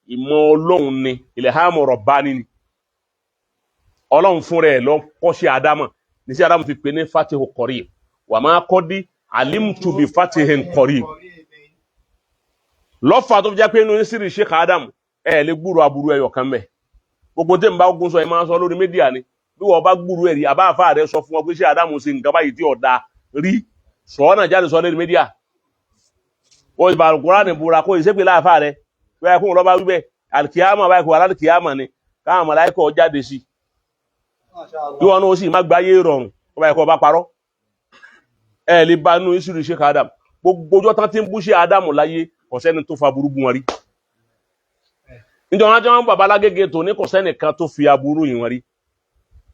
ìmọ̀ Ọlọ́run ni, ilhamu Rabbani ni. Ọlọ́run fún rẹ̀ lọ kọ́ sí Ádámà. Ní sí Ádámù fi pè ní Fatihu Qarib. Wà máa kọ́ dí alimtu bi fatihin qarib. Lọ́fà tó fi jẹ́ pé inú sírí Sheikh Adam ẹ̀ lè gbúrò aburú ẹyọ kan mẹ́. Gbogbo tí n bá gún sọ ẹ máa ń sọ lórí mídíà ni. Bí wọ́n bá gbúrò ẹ̀rí, àbá àfa rẹ̀ sọ fún ọ pé ṣé Ádámù ṣe nǹkan báyìí tí ọ̀dà rí. Sọ náà jáde sọ lórí mídíà. Wọ́n ti bàrù Kúránì búra kó ìṣépè láàfà rẹ̀. Bẹ́ẹ̀ kó lọ́ba wí bẹ́ẹ̀, àlìkìyámà báyìí kò wà lálìkìyámà ni. Káwọn màláíkà jáde sí i. Bí wọn náà sì má gbáyé rọrùn, ọba ẹ̀kọ́ ọba parọ́. Ẹ lè bá inú ìṣirò Sheikh Adam. Gbogbo ọjọ́ tán ti ń bú Sheikh Adam láyé, kò sẹ́ni tó fa burú bú wọn rí. Níjọ́ wọn tí wọ́n ń bàbá lágége tó ní kò sẹ́nìkan tó fi aburú yìí wọn rí.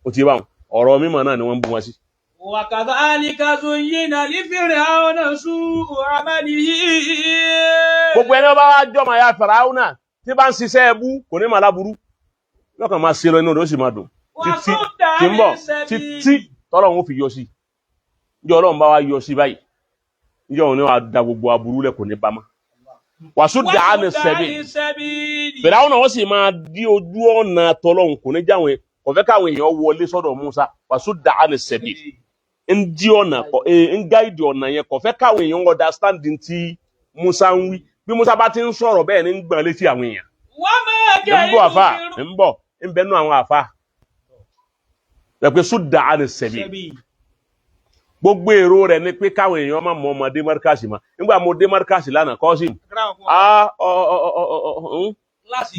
Ó ti bá wọn. Ọ̀rọ̀ mímọ́ náà ni wọ́n ń bú wọn sí. وكذلك زين لفرعون سوء عمله. Gbogbo ẹni bá wá jọmọ ya Fìràwọ́nà tí bá ń ṣiṣẹ́ ẹbú kò ní máa láburú. Lọ́kàn máa ṣe lọ inú rẹ̀ ó sì máa dùn. Títí وصد tí ń عن bọ̀ السبيل. títí tọ́lọ́run ó fi yọ sí. Níjọ́ Ọlọ́run bá wá yọ sí báyìí. Níjọ́ òun ni wàá da gbogbo aburú lẹ̀ kò ní bá mọ́. Wàásù dàá ní وصد عن sẹ́bi. السبيل. Fìràwọ́nà wọ́n sì máa dí ojú ọ̀nà tọ́lọ́run kò ní jáwọn kò fẹ́ káwọn èèyàn wọlé sọ́dọ̀ Musa. Wàásù dàá ní sẹ́bi. Ń dí ọ̀nà kọ ń gáìdì ọ̀nà yẹn kò fẹ́ káwọn èèyàn understand tí Musa ń wí. Bí Musa bá ti ń sọ̀rọ̀ bẹ́ẹ̀ ni ń gbọ̀n létí àwọn èèyàn. وما Ń كيد bọ̀ àfà, فرعون ń bọ̀, ń bẹnu àwọn àfà. Rẹ̀ pé sùdà á ní sẹ́bi. Gbogbo èrò rẹ̀ ni pé káwọn èèyàn má mọ ọmọdé mọ́ríkàsì mọ́. Nígbà mo dé mọ́ríkàsì lánàá, Kọ́sìm. Ah, ọ ọ ọ ọ ọ ọ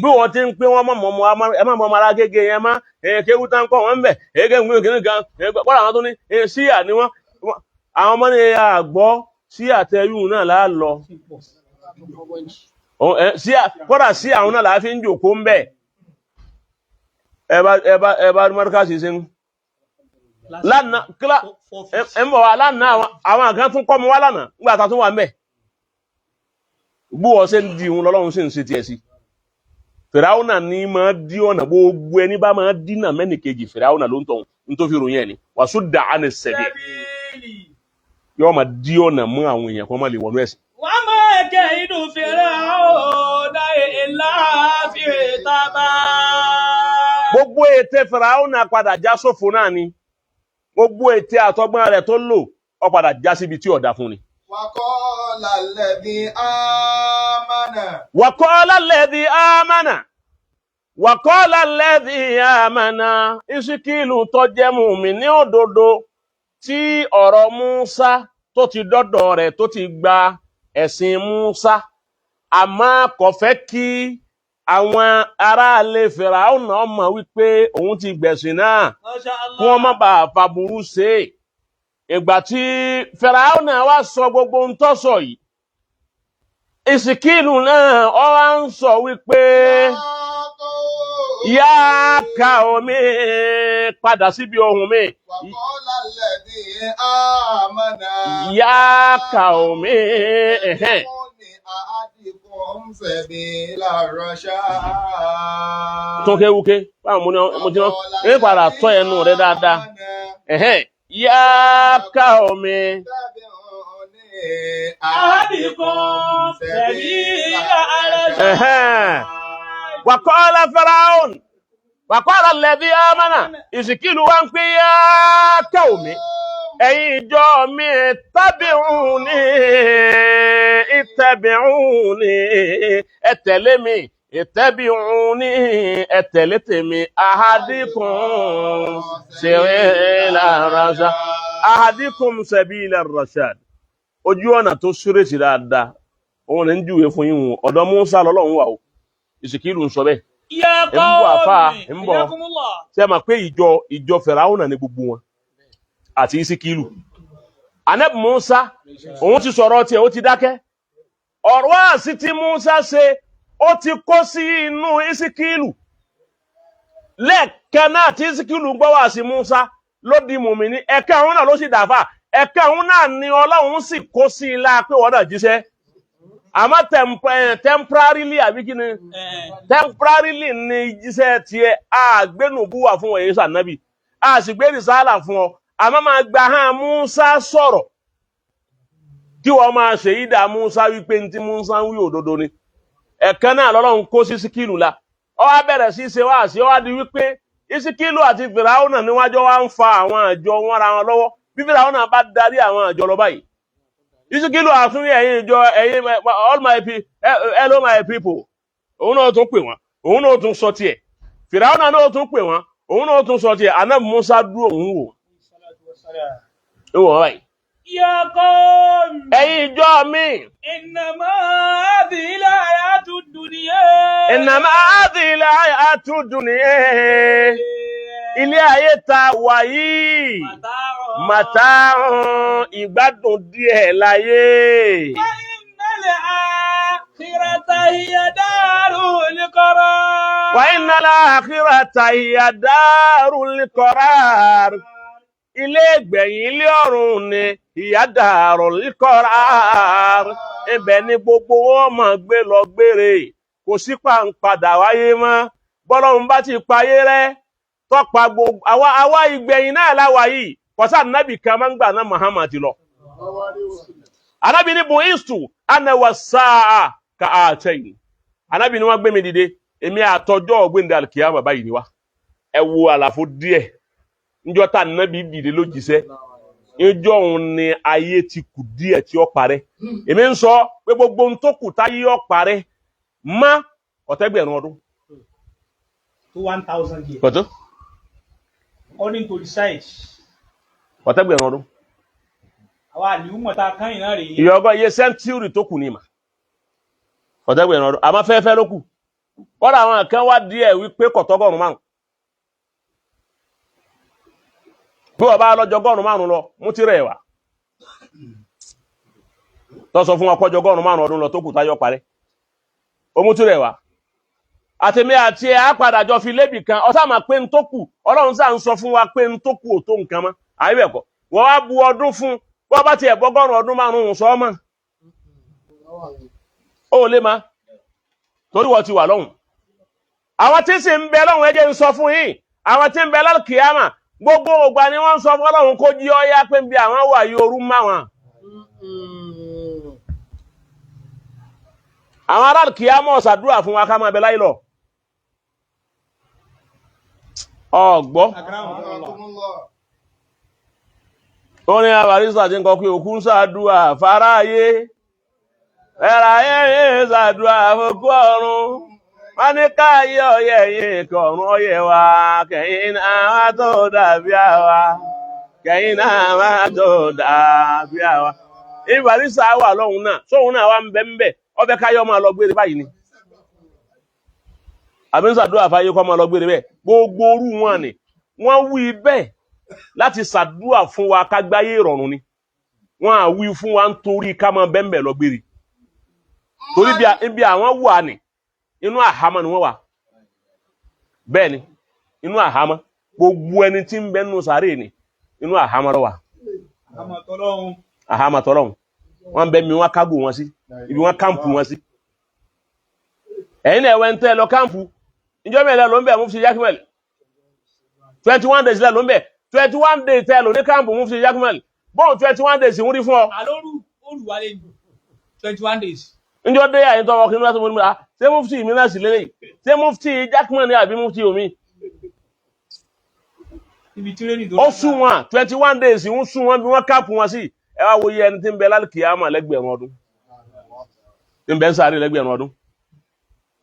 bí wọ́n ti ń pé wọ́n mọ̀ mọ́ ẹ má mọ ọmọ alágége yẹn má kéwú tá ń kọ́ wọ́n ń bẹ̀ èké ń gbé kínní kan kọ́ra àwọn tó ní síyà ni wọ́n àwọn ọmọ ní àgbọ́ síyà tẹ́yù náà là á lọ kọ́ra sí àwọn náà là á fi ń jòkó ń bẹ̀ ẹ bá mọ́ríkàsì ṣe ń lánàá kílá ẹ ń bọ̀ wá lánàá àwọn kan tún kọ́ mi wá lánàá nígbà tá a tún wà ń bẹ̀ bí wọ́n ṣe ń di òun lọ́lọ́run sì ń ṣe tiẹ̀ sí. Fìràwọ́nà ní máa dí ọ̀nà gbogbo ẹni bá máa dínà mẹ́nìkejì Fìràwọ́nà ló ń tọ̀hún ní tó fi ròyìn ẹ̀ ni wàásù dà á ní sẹ̀bi yóò máa dí ọ̀nà mú àwọn èèyàn kó má lè wọnú ẹ̀sìn. وما كيد فرعون إلا في تباب. Gbogbo ète Fìràwọ́nà padà já sófo náà ni gbogbo ète àtọgbọ́n rẹ̀ tó lò ó padà já síbi tí ọ̀dà fún ni. وقال الذي آمن Wàkọ́lá lẹ́dí ámánà wàkọ́lá lẹ́dí ámánà Ìsíkìlù tó jẹ́ mùmínì òdodo tí ọ̀rọ̀ Musa tó ti dọ́dọ̀ rẹ̀ tó ti gba ẹ̀sìn Musa àmọ́ kò fẹ́ kí àwọn aráalé Fìràwọ̀nà mọ̀ wípé òun ti gbẹ̀sìn náà ما شاء kí wọ́n má الله. bàa faburú ṣe é. Ìgbà tí Fìràwọ̀nà wá sọ gbogbo ohun tó sọ yìí, Ìsìkìlù náà ó wá ń sọ wípé yá ka omi padà síbi ohùn mi. وقال الذي آمن Yá ka omi ẹ̀hẹ́n. أهدكم سبيل الرشاد. Tún kéwúké báwo mo ní mo ti rán ní padà tọ́ ẹnu rẹ dáadáa. Ẹ̀hẹ́n. Yá ka omi أهدكم سبيل ẹ̀hẹ́n. الرشاد. Wàkọ́lá Fáráòn wàkọ́lá lẹ́bí ámánà Ìsìkìlù wá ń pín yá ka omi. Ẹ̀yin ìjọ mi tabi'uni ittabi'uni ẹ tẹ̀lé mi ittabi'uni ẹ tẹ̀lé tèmi ahadikum sabila rashad ahadikum sabila rashad. Ojú ọ̀nà tó súrèsì dáadáa òun ní ń júwe fún yín wọn. Ọ̀dọ̀ Musa lọ́lọ́run wà o. Ìsìkìlù ń sọ bẹ́ẹ̀. Ya Ń bọ̀ àfáà, qawmi, ń bọ̀. hayyakumullah. Ṣé ẹ mọ̀ pé ìjọ Fẹ̀ráúnà ní gbogbo wọn àti Ìsìkìlù. Ànábì Musa òun ti sọ̀rọ̀ tiẹ̀, ó ti dákẹ́. Ọ̀rọ̀ àsì tí Musa ṣe, ó ti kó sí inú Ìsìkìlù. Lẹ́ẹ̀kan náà tí Ìsìkìlù gbọ́ wá sí Musa ló di mùmíní. Ẹ̀ka òun náà ló sì dàfà. Ẹ̀ka òun náà ni Ọlọ́run sì kó sí i láà pé wọ́n náà jíṣẹ́. Àmọ́ temporarily àbí kí ni? Temporarily ni jíṣẹ́ tiẹ̀. Àgbẹnubúwà fún ẹ̀yìn sànnábì, a sì gbé rìsálà fún ọ, àmọ́ máa gba hàn Musa sọ̀rọ̀ kí wọ́n máa ṣe ìdá Musa wípé ní tí Musa ń wí òdodo ni. Ẹ̀kan náà lọ́lọ́run kó sí Síkìlù la, ó wá bẹ̀rẹ̀ sí ṣe wá sí, ó wá di wípé Síkìlù àti Fìràwọ̀nà níwájú wa ń fa àwọn àjọ wọn ra wọn lọ́wọ́. Bí Fìràwọ̀nà bá darí àwọn àjọ lọ báyìí, Síkìlù àtúnyẹ ẹ̀yin ìjọ, ẹ̀yin all my people, hello my people, òun náà tún pè wọ́n, òun náà tún sọ tiẹ̀. Fìràwọ̀nà náà tún pè wọ́n, òun náà tún sọ tiẹ̀. Àná Musa dúró, òun wò ó wọ́n báyìí. Ya qawmi, Ẹ̀yin ìjọ mi, innama hadhihi al-hayatu ad-dunya. Innama hadhihi al-hayatu dunya, ilé ayé ta wà yìí, màtáhùn, ìgbádùn díẹ̀ láyé. Innal akhirata hiya darul qarar. Wa innal akhirata hiya darul qarar. Ilé ìgbẹ̀yìn, ilé ọ̀run ni hiya darul qarar. Ibẹ̀ ni gbogbo wọn máa gbé lọ gbére. Kò sí pàǹpadà wáyé mọ́. Bọ́lọ́run bá ti payé rẹ́, tọ́pa gbogbo àwa ìgbẹ̀yìn náà láwa yìí. Kọ́sá nábì kan máa ń gbà náà, Muhammad ti lọ. Anábì ní bu'istu ana wa sáà ka àtẹ̀yìn. Anábì ní wọ́n gbé mi dìde. Èmi àtọjọ́ ọ̀gbìndé alikiyama báyìí ni wá. Ẹ wo àlàfo díẹ̀. Níjọ́ tá nábì dìde ló jíṣẹ́. Níjọ́ òun ni ayé ti kù díẹ̀ tí ó parẹ́. Èmi ń sọ pé gbogbo ohun tó kù táyé ó parẹ́ má ọ̀tẹ́gbẹ̀rún ọdún. To 1,000 years. Kọ̀tọ́. According to the science. Ọ̀tẹ́gbẹ̀rún ọdún. Àwa àlùmọ̀ tá a kán ìná rèé. Ìyọ̀gọ́ iye century tó kù ní mà. Ọ̀tẹ́gbẹ̀rún ọdún. Àmọ́ fẹ́ẹ́fẹ́ ló kù. Kọ́dà àwọn kan wá díẹ̀ wípé kọ̀tọ́gọ́rùn márùn. Bí wọ́n bá lọ́jọ́ gọ́rùn márùn lọ, mú tirẹ̀ wá. Tó sọ fún wa kọjọ gọ́rùn márùn ọdún lọ tó kù táyọ̀ parẹ́. Ó mú tirẹ̀ wá. Àtẹ̀mí àti ẹ̀ á padà jọ fi lébì kan. Ọ̀sá máa pé ń tó kù. Ọlọ́run sá ń sọ fún wa pé ń tó kù ò tó nǹkan mọ́. Àyè bẹ̀ kọ́. Wọ́n wá bu ọdún fún. Wọ́n bá tiẹ̀ bọ́gọ́rùn ọdún márùn-ún sọ ọ́ mọ́. Ó lè má. Torí wọ́n ti wà lọ́hùn. Àwọn tí sì ń bẹ lọ́hùn, ẹ jẹ́ ń sọ fún yín. Àwọn tí ń bẹ lálùkìyámà, gbogbo ògbà ni wọ́n ń sọ fọ́lọ́hun kó jí ọ́yá pé ń bí àwọn wà yí orú má wọn. Àwọn aráàlùkìyámà ṣàdúrà fún wa ká máa bẹ láyé lọ. Ọ̀gbọ́. Orin Barrister ti ń kọ pé òkú ń ṣàdúrà fáráyé. Ẹ̀ráyé ń ṣàdúrà fòkú ọ̀run. Wọ́n ní káyé ọyẹ yìí kọ̀ọ̀run ọyẹ wa, kẹ̀yìn náà wá tó dàbí àwa. Kẹ̀yìn náà wá tó dàbí àwa. Barrister wà lọ́hùn náà, sóhun náà wà ń bẹ ń bẹ, ọbẹ̀ káyọ̀ máa lọ gbére báyìí ni. Àbí ń ṣàdúrà fáyé kọ́ máa lọ gbére bẹ́ẹ̀. Gbogbo orú wọn ni wọ́n wí bẹ́ẹ̀ láti ṣàdúrà fún wa ká gbáyé ìrọ̀rùn ni. Wọ́n á wí fún wa nítorí ká máa bẹ́ẹ̀ lọ gbére. Torí bí àwọn wà ní inú àhámọ́ ni wọ́n wà. Bẹ́ẹ̀ ni, inú àhámọ́. Gbogbo ẹni tí ń bẹ nínú sàárè ni inú àhámọ́ ló wà. Àhámọ́ tọ́lọ́hun. Àhámọ́ tọ́lọ́hun. Wọ́n bẹ mi, wọ́n kágò wọn sí. Ibi wọ́n káàmpù wọn sí. Ẹ̀yin náà ẹ̀wẹ̀ ń tẹ́ lọ káàmpù. Ìjọ mẹ́rin ló ń bẹ̀ Mufti Yakmel. 21 days lẹ́ ló ń bẹ̀. 21 days tẹ́ lò ní káàmpù Mufti Yakmel. Bọ́ọ̀n 21 days ń rí fún ọ. Àlóru olùwálé ni 21 days. Njọ́ dé àyíntọ́ tọwọ́ kí n láti mú mi, ṣé Mufti mi náà sì lélẹ́yìí? Ṣé Mufti Yakmel ni àbí Mufti omi? Ibi tírénì tó. Ó sún wọn 21 days ń sún wọn bí wọ́n káàpù wọn sí. Ẹ wá wo iye ẹni tí ń bẹ lálùkìyámà lẹ́gbẹ̀rún ọdún. Tí ń bẹ ń sáré lẹ́gbẹ̀rún ọdún.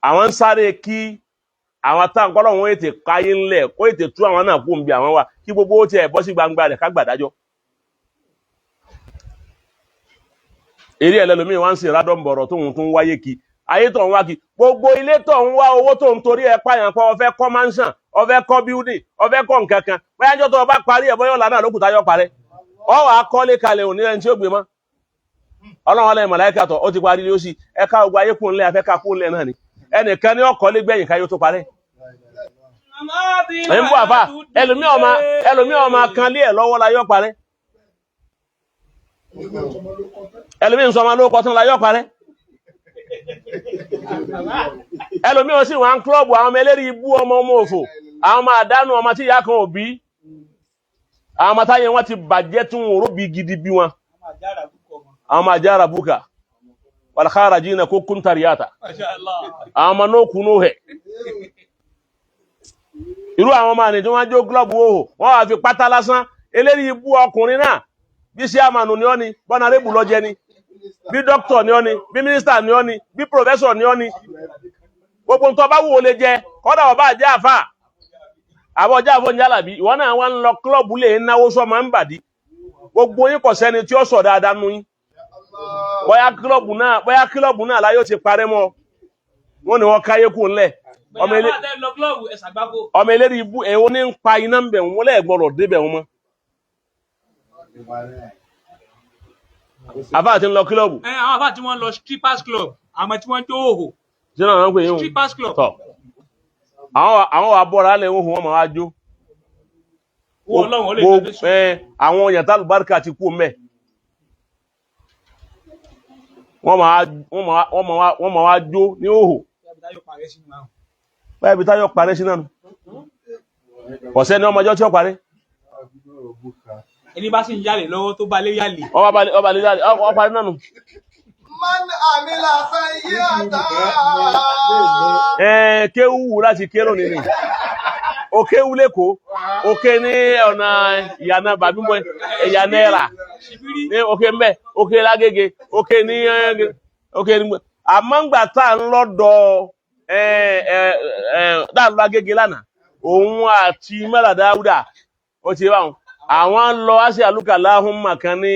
Àwọn ń sáré kí àwọn táwọn kọ́ lọ́wọ́ ètè káyé ńlẹ̀ kó ètè tú àwọn náà kó ń bi àwọn wà kí gbogbo ó tiẹ̀ bọ́ sí gbangba rẹ̀ ká gbàdájọ́. Eré ẹlẹ́lòmíì wá ń ṣe rádọ́ǹbọ̀rọ̀ tóun tún wáyé kí ayé tó ń wá kí gbogbo ilé tó ń wá owó tó ń torí ẹ pààyàn pé ó fẹ́ kọ́ mansion, ó fẹ́ kọ́ building, ó fẹ́ kọ́ nǹkan kan, bóyá jọ́ tó o bá parí ẹ̀, bóyá ọ̀la náà lókùtà yọ parẹ́, ọ wà á kọ́lé kalẹ̀ òní ẹni tí ó gbé mọ́. Ọlọ́run ọlẹ́yìn màláíkà tọ̀ ó ti parí lé, ó sì ẹ̀ka ogun ayé kún lẹ́ afẹ́ ká kún lẹ́ náà ni ẹnìkan ní ọkọ̀lé gbẹ̀yìn káyé tó parẹ́. Ẹ̀ ń bọ̀ àfà, ẹlòmíì ọmọ kan lé ẹ̀ lọ́wọ́ la yọ parẹ́. Ẹlòmíì ń sọmọ lóko tán la yọ parẹ́. Ẹlòmíì ó sì wà ń klọ́ọ̀bù àwọn ọmọ ẹlẹ́rìí ibú, ọmọ ọmọ òfò, àwọn ọmọ àdánù, ọmọ tí ìyá kan ò bí, àwọn ọmọ táyé wọn ti bàjẹ́ tí wọn ò róbi gidi bí wọn, àwọn ọmọ àjára búkà wàlúkàrà jìnnà kó kún tàríyàtà, àwọn ọmọ náà kú nóhẹ̀. Irú àwọn ọmọ àná tí wọ́n jó klọ́ọ̀bù òhò, wọ́n wá fi pátá lásán. Eléyìí ibú ọkùnrin náà, bí síàmánù ni ọ́ ni, bọ́narébù lọ́jẹ́ ni, bí dókítà ni ọ́ ni, bí mínísítà ni ọ́ ni, bí pòfẹ́sọ̀ ni ọ́ ni, gbogbo nǹkan bá wù ó lè jẹ, kọ́dà ọba àjẹ́ àfà àbọ̀já àfọ̀njálàbí, ìwọ náà wá ń lọ klọ́ọ̀bù lè náwó sọ máa ń bàdí. Gbogbo yín kò sẹ́ni tí ó sọ dáadáa nù yín. Bóyá kílọ̀bù náà láyé ó ti parẹ́ mọ́ wọn ni wọ́n káyé kù ńlẹ̀. Ọmọ eléri ibú, èwo ní ń pa iná ń bẹ̀ wọ́n lẹ́ẹ̀gbọ́dọ̀ débẹ̀ wọn mọ́. Àfáà ti ń lọ kílọ̀bù. Ẹ àwọn àfáà tí wọ́n lọ strippers club, àwọn tí wọ́n jó òhò. Sínú àwọn pè yín o. Strippers club. Tọ àwọn wà bọ́ra lẹ̀ ń hùn, wọ́n máa wá jó. Owó Ọlọ́run ó lè Gbogbo fẹ́ sùn. ẹ àwọn yàtá àlùbáríkà ti kú mẹ́, wọ́n máa wá jó ní òhò. Báyìí ibi táyọ̀ parẹ́ sí náà nù, ọ̀sẹ́ ni ọmọjọ́ tí ó parẹ́. Ẹni bá sì ń yálè lọ́wọ́ tó bá lé yálè. Ọba balẹ̀ ọba lè jáde ọ parí náà nù. Man amila sayyi'atan. Ẹ kéwú wù láti kérò nínú o, kéwú lẹ́kọ̀ọ́ òkè ní ọ̀nà ìyànà bàbímọ ìyànà ẹ̀rà ní òkè mbẹ, òkè lágége, òkè ní òkè ní. Àmọ́ ńgbà tá à ń lọ́dọ̀ ẹ ẹ ẹ tá à ń lọ Agége lánàá, òun àti mẹ́lá dáúdà ó ti báwọn àwọn lọ á sí àlùkà láhùn màkàn ní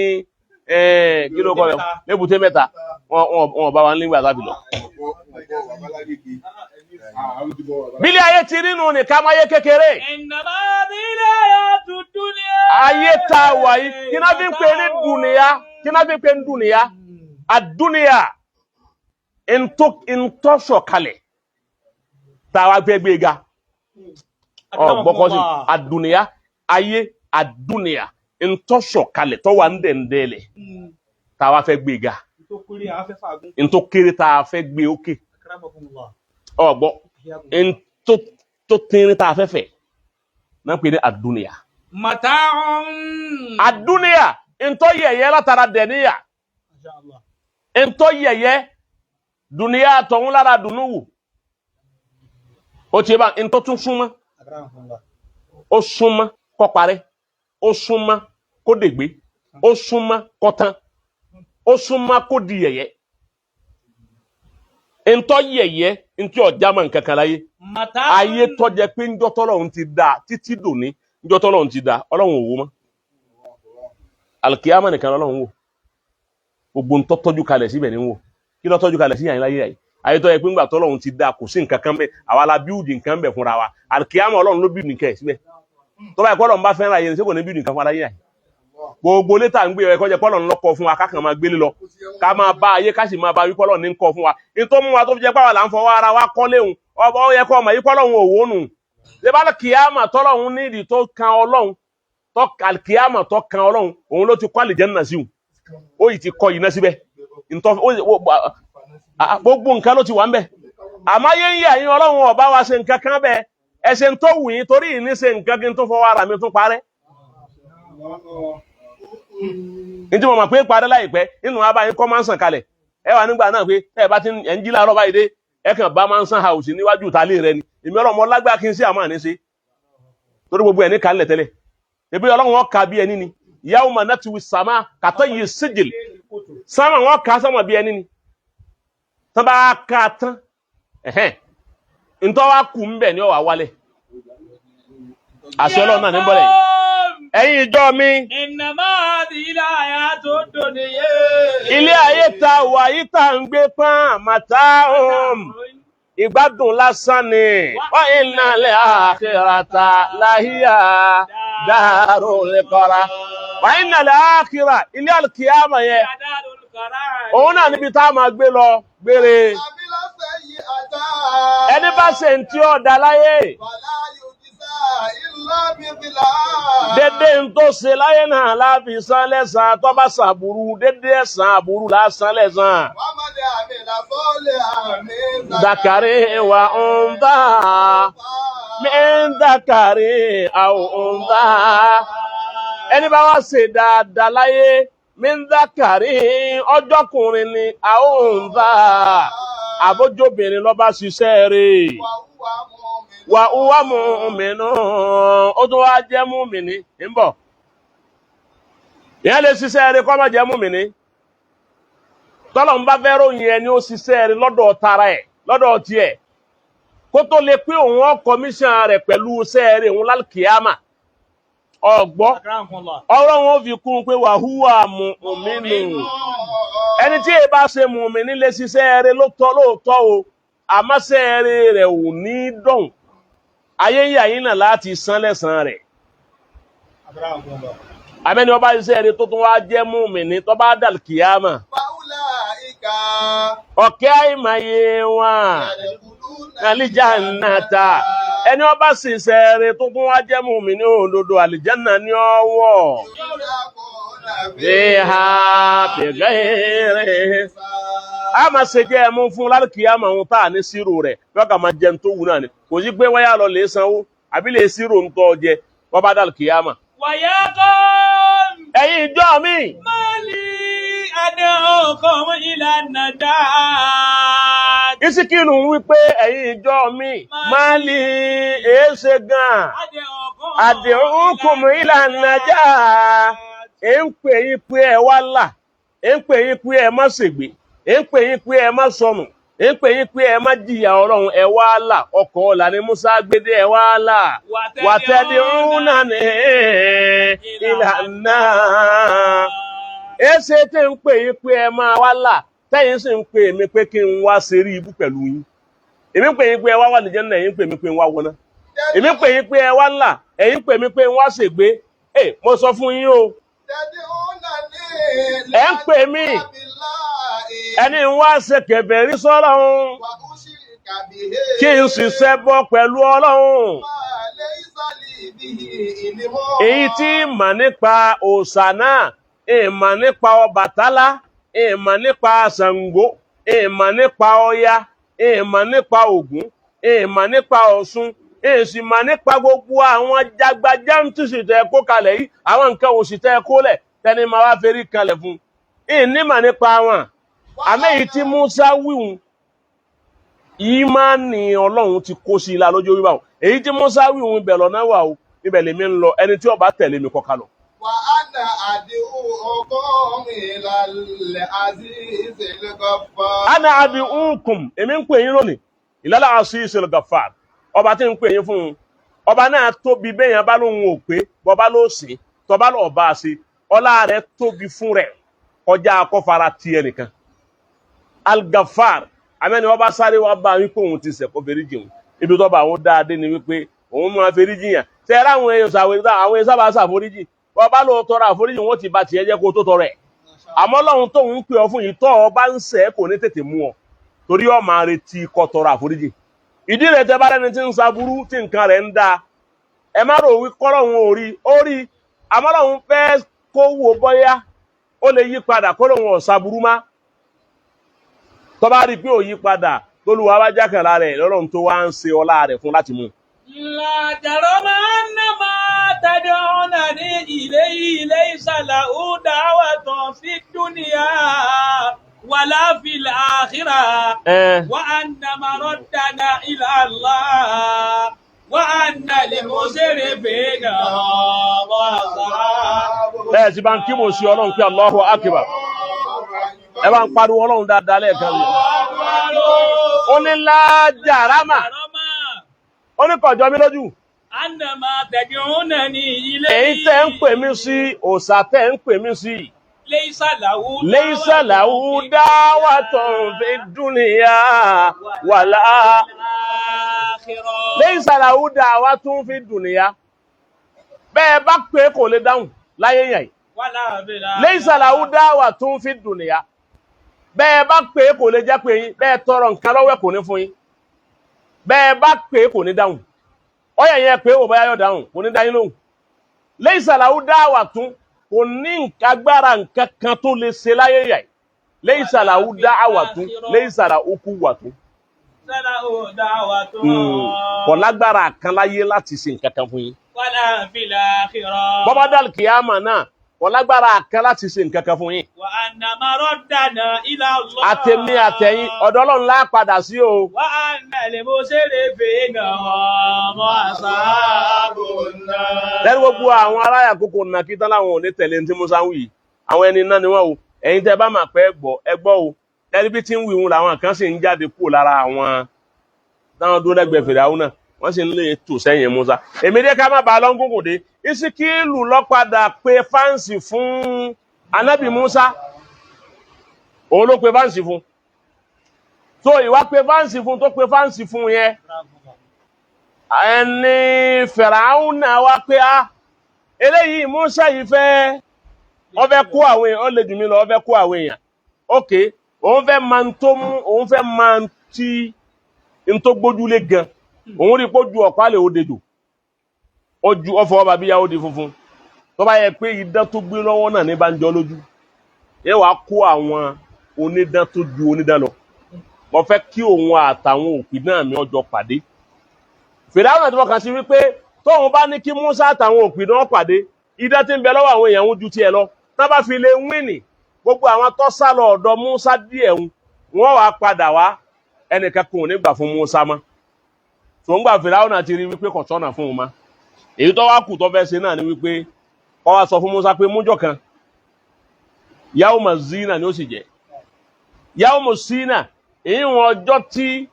kí ló kọ rẹ lébùté mẹ́ta, wọn bá wa nígbà tá a fi lọ. Bílẹ̀ ayé ti rínu ní ká máyé kékeré. Innama al-hayatu dunya. Ayé tá a wà yìí, kí náà fi ń pè ní dùnìyà? Kí náà fi ń pè ní dùnìyà? Àdúnìyà ntọ́sọ̀kalẹ̀ tá a wá fẹ́ gbé ga ọ gbọ́kọ́ sí àdúnìyà, ayé àdúnìyà ntọ́sọ̀kalẹ̀ tọ́wà ń dẹ̀ndẹ̀lẹ̀ tá a wá fẹ́ gbé ga. Tó kéré àwọn afẹ́fà gún. Ntọ́ kéré tá a fẹ́ gbé ókè. Akramakumullah. Ọgbọ́ ntọ́ tó tínrín tá a fẹ́ fẹ̀ náà pè ní àdúnìyà. Mata'un. Àdúnìyà ntọ́ yẹ̀yẹ́ látara dẹ̀níyà. Masha Allah. Ntọ́ yẹ̀yẹ́ dùnìyà tọ̀hún lára dùnúwù ó ti bá ntọ́ tún súnmọ́. Akramakumullah. Ó súnmọ́ kó parẹ́, ó súnmọ́ kó dègbé, ó súnmọ́ kó tán, ó súnmọ́ kó di yẹ̀yẹ́. Ntọ́ yẹ̀yẹ́ ntí ọ̀já mọ̀ nǹkan kan láyé. Mata'un. Ayé tọ́jẹ́ pé ńjọ́ tọ́lọ́run ti dá títí dòní, ńjọ́ tọ́lọ́run ti dá, Ọlọ́run ò wò mọ́. Alikiyama nìkan lọ́lọ́run wò. Gbogbo ńtọ́ tọ́jú kalẹ̀ síbẹ̀ ní wò. Kí ló tọ́jú kalẹ̀ sí yàn láyé yìí? Ayé tọ́ yẹ pé ńgbà tọ́lọ́run ti dá, kò sí nǹkan kan bẹ́ẹ̀. Àwa la bíúdì nǹkan bẹ̀ fúnra wa. Alikiyama, Ọlọ́run ló bíúdì nǹkan ẹ̀ síbẹ̀. Tọ́ba ẹ̀kọ́ Ọlọ́run bá fẹ́ràn ayé ni, ṣé kò ní bíúdì nǹkan fún aláyé yìí? Gbogbo létà ń gbé ẹ̀kọ́ jẹ́ pọ́lọ́run lọ́kọ fún wa, kákan máa gbélé lọ, ká máa bá ayé, ká sì máa bá wí pọ́lọ́run ní ń kọ́ fún wa. Nítorí mú wa tó fi jẹ́ pàwọn là ń fọwọ́ ara wa kọ́ léhùn ọba, ó yẹ kó ọmọ yìí pọ́lọ́run òwò nù. Ṣé bá kìámà tọ́lọ́run nídìí tó kan Ọlọ́run tó kìámà tó kan Ọlọ́run, òun ló ti kọ́ àlìjánnà sí òun, ó yìí ti kọ́ iná síbẹ̀. Gbogbo nǹkan ló ti wà ń bẹ̀. Àmọ́ ayé ń yà yín, Ọlọ́run ọba wa ṣe nǹkan kan bẹ́ẹ̀, ẹsẹ̀ ń tó wù yín torí ìní ṣe nǹkan kí n tó fọwọ́ ara mi tún parẹ́. Ní tí mo mọ̀ pé parẹ́ láìpẹ́ nínú wa báyìí kọ́ máa ń sàn kalẹ̀ ẹ wà nígbà náà pé ẹ bá ti ẹ̀ ń jí láàárọ̀ báyìí dé, ẹ kàn bá máa ń sàn house níwájú ìtàlẹ́ rẹ ni. Èmi ọlọ́mọ lágbára kí n sí àmọ́ àní ṣe torí gbogbo ẹ̀ ní kalẹ̀ tẹ́lẹ̀ ebi Ọlọ́run wọn ka bí ẹni ni yawma natwi sama kàtọ́ yìí síjìl sámà wọn ka sámà bí ẹni ni tán bá ka tán, ẹ̀hẹ́n ntọ́ wa kù ń bẹ̀ ni ọ wà wálẹ̀. Àṣẹ Ọlọ́run náà ní bọ́lẹ̀ yìí. Ẹ̀yin ìjọ mi, إنما هذه الحياة الدنيا. Ilé ayé ta wà yìí tá ń gbé pọ́n màtáhùn, ìgbádùn lásán ni. Wa innal akhirata lahiya darul qarar. Wa innal akhirah, ilé àlùkìyàmọ̀ yẹn, دار القرار. òun náà níbi tá a máa gbé lọ gbére. عمل سيئة Ẹni bá ṣe ń tí ó dá láyé, فلا يجزى إلا مثلها. Dédé ń tó ṣe láyé náà láfi san lẹ́san. Tó bá ṣàbùrú, dédé ẹ̀san àbúrú lásán lẹ́san. ومن عمل صالحا من ذكر وأنثى، من ذكر أو أنثى. Ẹni bá wá ṣe dáadáa láyé، من ذكر، ọjọ́kùnrin ni، أو أنثى، àbójóbìnrin ló bá ṣiṣẹ́ rẹ̀، وهو مؤمن وهو مؤمن، ó tún wá jẹ́ mùmìnì ń bọ̀. Ìyẹn lè ṣiṣẹ́ rẹ̀ kó má jẹ́ mùmìnì. Tọ́lọ̀ ń bá fẹ́ ròyìn ẹni ó ṣiṣẹ́ rẹ̀ lọ́dọ̀ tara ẹ̀, lọ́dọ̀ tiẹ̀, kó tó lè pé òun ó commission rẹ̀ pẹ̀lú iṣẹ́ rẹ̀ òun lálùkìyàmà ọ̀gbọ́. Akramakumullah. Ọ̀rọ̀ wọn fi kún un pé وهو مؤمن. Ẹni tí èyí bá ṣe mùmìnì lè ṣiṣẹ́ rẹ̀ lóòótọ́ lóòótọ́ o, àmọ́ ṣẹ́ rẹ̀ ò ní dọ̀hùn ayé yà yín náà láti san lẹ́san rẹ̀. Akramakumullah. Àmẹ́ni ọba iṣẹ́ rẹ̀ tó tún wá jẹ́ mùmìnì tó bá dàlùkìyàmà, فأولئك ọ̀kẹ́ àìmọye wọn يدخلون àlìjánnàtà. Ẹni ọba ṣiṣẹ́ rẹ̀ tó tún wá jẹ́ mùmìnì òdodo, àlìjánà ní ọwọ́ يرزقون فيها بغير. A máa ṣe jẹ́ ẹmú fún lálùkìyàmà ohun tá à ní sírò rẹ̀ lọ́kà máa jẹun tó wù náà ni. Kò sí pé wáyà lọ lè sanwó àbí lè sírò ń tọ́ jẹ wọ́n bá dàlùkìyàmà. ويا قوم Ẹ̀yin ìjọ mi, ما لي أدعوكم إلى النجاة. Ìsìkìlù ń wí pé ẹ̀yin ìjọ mi، ما لي èéṣe gan-an أدعوكم أدعوكم إلى النجاة. Ẹ ń pè yín pé ẹ wá là, ẹ ń pè yín pé ẹ má ṣègbè, ẹ ń pè yín pé ẹ má sọnù, ẹ ń pè yín pé ẹ má jìyà Ọlọ́run. Ẹ wá là, ọkọ̀ ọ̀la ni Musa gbédé, ẹ wá là. وتدعونني إلى النار. Èéṣe tí ń pè yín pé ẹ máa wá là, tẹ́yìn sì ń pè mí pé kí n wá ṣeré ibú pẹ̀lú yín? Èmi ń pè yín pé ẹ wá wà nìjẹ́ náà, ẹ̀yin ń pè mí pé n wá wọná. Èmi ń pè yín pé ẹ wá là, ẹ̀yin ń pè mí pé n wá ṣègbé. Ẹ mo sọ fún yín o, تدعونني ẹ ń pè mí ẹni ń wá ṣe kèfèrí sọ́lọ́run, وأشرك به kí n sì ṣẹbọ pẹ̀lú Ọlọ́run. ما ليس لي به علم. Èyí tí mà nípa òòṣà náà, ìmọ̀ nípa Ọbàtálá, ìmọ̀ nípa Ṣàngó, ìmọ̀ nípa Ọya, ìmọ̀ nípa Ògún, ìmọ̀ nípa Ọ̀ṣun, èsì mà nípa gbogbo àwọn jagbajántìsì tẹ kó kalẹ̀ yìí, àwọn nǹkan òsì tẹ kó lẹ̀ tẹni máa wá ferí kalẹ̀ fún ìní mà nípa wọn. Àmọ́ èyí tí Musa wíhun, ìmánì Ọlọ́run ti kó sí i la lójú wíwá o. Èyí tí Musa wíhun, ibẹ̀ lọ́nà wà o, ibẹ̀ lèmi ń lọ. Ẹni tí ó bá tẹ̀lé mi kọ́ ká lọ. وأنا أدعوكم إلى العزيز الغفار. أنا أدعوكم، èmi ń pè yín lónìí، إلى العزيز الغفار. Ọba tí ń pè yín fún un, ọba náà tóbi. Bẹ́yẹn bá lóun ò pé bọba ló sìn tọba lọ́ọ́ bá a ṣe, ọlá rẹ̀ tóbi fún rẹ̀ kọjá akọ́fara tiẹ̀ nìkan. الغفار, àmẹ́ni ọba sáré wá bá wípé òun ti sẹ̀, kó fèrè jìn. Ibi tó bá àwọn dáadé ni wípé òun máa fèrè jìyàn. Tẹ ẹ láwọn èèyàn ṣàwérí, àwọn èèyàn sábà ṣàforíjì. Bọba ló tọrọ àforíjì, wọn ti ba tiẹ̀ jẹ́ kó tó tọrọ ẹ̀. Àmọ́ Ọlọ́run tóun ń pè ọ fún yìí, tọ́ ọ bá ń ṣẹ̀, kò ní tètè mú ọ torí ọ máa retí kó tọrọ àforíjì. Ìdí rẹ̀, tẹ bá rẹni tí ń saburú tí nǹkan rẹ̀ ń dáa, ẹ má rò wí kọ́lọ́hún ò rí ó rí. Àmọ́ Ọlọ́run fẹ́ kó wo bọ́yá ó lè yí padà kó lóun ò saburú má. Tó bá rí i pé ò yí padà, tólúwa bá jákàlá rẹ̀ lọ́lọ́run tó wá ń ṣe ọlá rẹ̀ fún láti mú un. لا جرم أن ما تدعونني إليه ليس له دعوة في الدنيا ولا في الآخرة ẹ وأن مردنا إلى الله وأن المسرفين هم أصحاب ẹ ti bá ń kí mo sí Ọlọ́run pé الله أكبر. Ẹ bá ń pariwo Ọlọ́run dáadáa lẹ́ẹ̀kan rí. Ó ní لا جرم, ó ní kọjọ mi lójú. Annama tad'unani ilayhi. Èyí tẹ́ ń pè mí sí, òòṣà tẹ́ ń pè mí sí. Laysa lahu Laysa lahu da'watun fid dunya wala. Akhirah. Laysa lahu da'watun fid dunya. Bẹ́ẹ̀ bá pé kò lè dáhùn láyé yẹn. Wala fil akhirah. Laysa lahu da'watun fid dunya. Bẹ́ẹ̀ bá pé kò lè jẹ́ pé yín, bẹ́ẹ̀ tọrọ nǹkan lọ́wọ́ ẹ̀ kò ní fún yín. Bẹ́ẹ̀ bá pé kò ní dáhùn. Ọyẹ yẹn pé ò báyá yọ dáhùn, kò ní dá yín lóhùn. Laysa lahu da'watun, kò ní agbára nǹkan kan tó lè ṣe láyé yẹn. Laysa lahu da'watun, laysa lahu quwwatun. Lahu da'watun. Kò lágbára kan láyé láti ṣe nǹkan kan fún yín. Wala fil akhirah. Bọ́bá dàl kìyàmà náà, kò lágbára kan láti ṣe nǹkan kan fún yín. Wa anna maraddana ila Allah. Àtẹ̀mí àtẹ̀yìn, ọ̀dọ̀ Ọlọ́run la padà sí o. Wa anna al-musrifina hum ashabun nar. Lẹ́nu gbogbo àwọn aráyà kókò nà kí tán láwọn ò ní tẹ̀lé ní tí Musa ń wì. Àwọn ẹni náà ni wọ́n o. Ẹ̀yin tẹ́ bá máa pẹ́ gbọ́, ẹ gbọ́ o. Ẹni bí tí ń wì wọn làwọn kan sì ń jáde kúrò lára àwọn táwọn dúró lẹ́gbẹ̀ẹ́ Fìràwọ́ náà. Wọ́n sì ń lè tò sẹ́yìn Musa. Èmi dé ká má bàa lọ́ngùnkùn dé. Isikilu lọ́padà pe fáǹsì fún Anábì Musa. Òun ló pe fáǹsì fún. So ìwà pe fáǹsì fún tó pe fáǹsì fún yẹn. Ẹni Fìràwọ́ náà wá pé á. Eléyìí Musa yìí fẹ́, wọ́n fẹ́ kó àwọn èèyàn, ó lè jù mí lọ, wọ́n fẹ́ kó àwọn èèyàn. Ok, òun fẹ́ máa ń tó mú, òun fẹ́ máa ń tí ń tó gbójúlé gan. Òun rí pójú ọ̀pá lè ó dejò. Ó ju ọfọ̀ ọba bíyá ó di funfun. Tó bá yẹ pé idán tó gbé lọ́wọ́ náà ní bá ń jọ lójú. Yẹ wàá kó àwọn onídán tó ju onídán lọ. Mo fẹ́ kí òun àtàwọn òpin náà mi ọjọ́ pàdé. Fìdáhùn àti fọkàn sí wípé tóun bá ní kí Musa àtàwọn òpin náà pàdé, idán tí ń bẹ lọ́wọ́ àwọn èèyàn ń ju tiẹ̀ lọ. Tá bá fi lè wíìnì, gbogbo àwọn tó sá lọ ọ̀dọ̀ Musa díẹ̀ ń, wọ́n wàá padà wá, ẹnìkan kò ní gbà fún Musa mọ́. Tó ń gbà Fìdáhùn àti rí wípé kò sọ́nà fún un mọ́. Èyí tó wá kù tó fẹ́ ṣe náà ni wípé kó wá sọ fún Musa pé mújọ kan, Yawma zina ni ó sì jẹ́. Yawma zina, èyí wọn ọjọ́ tí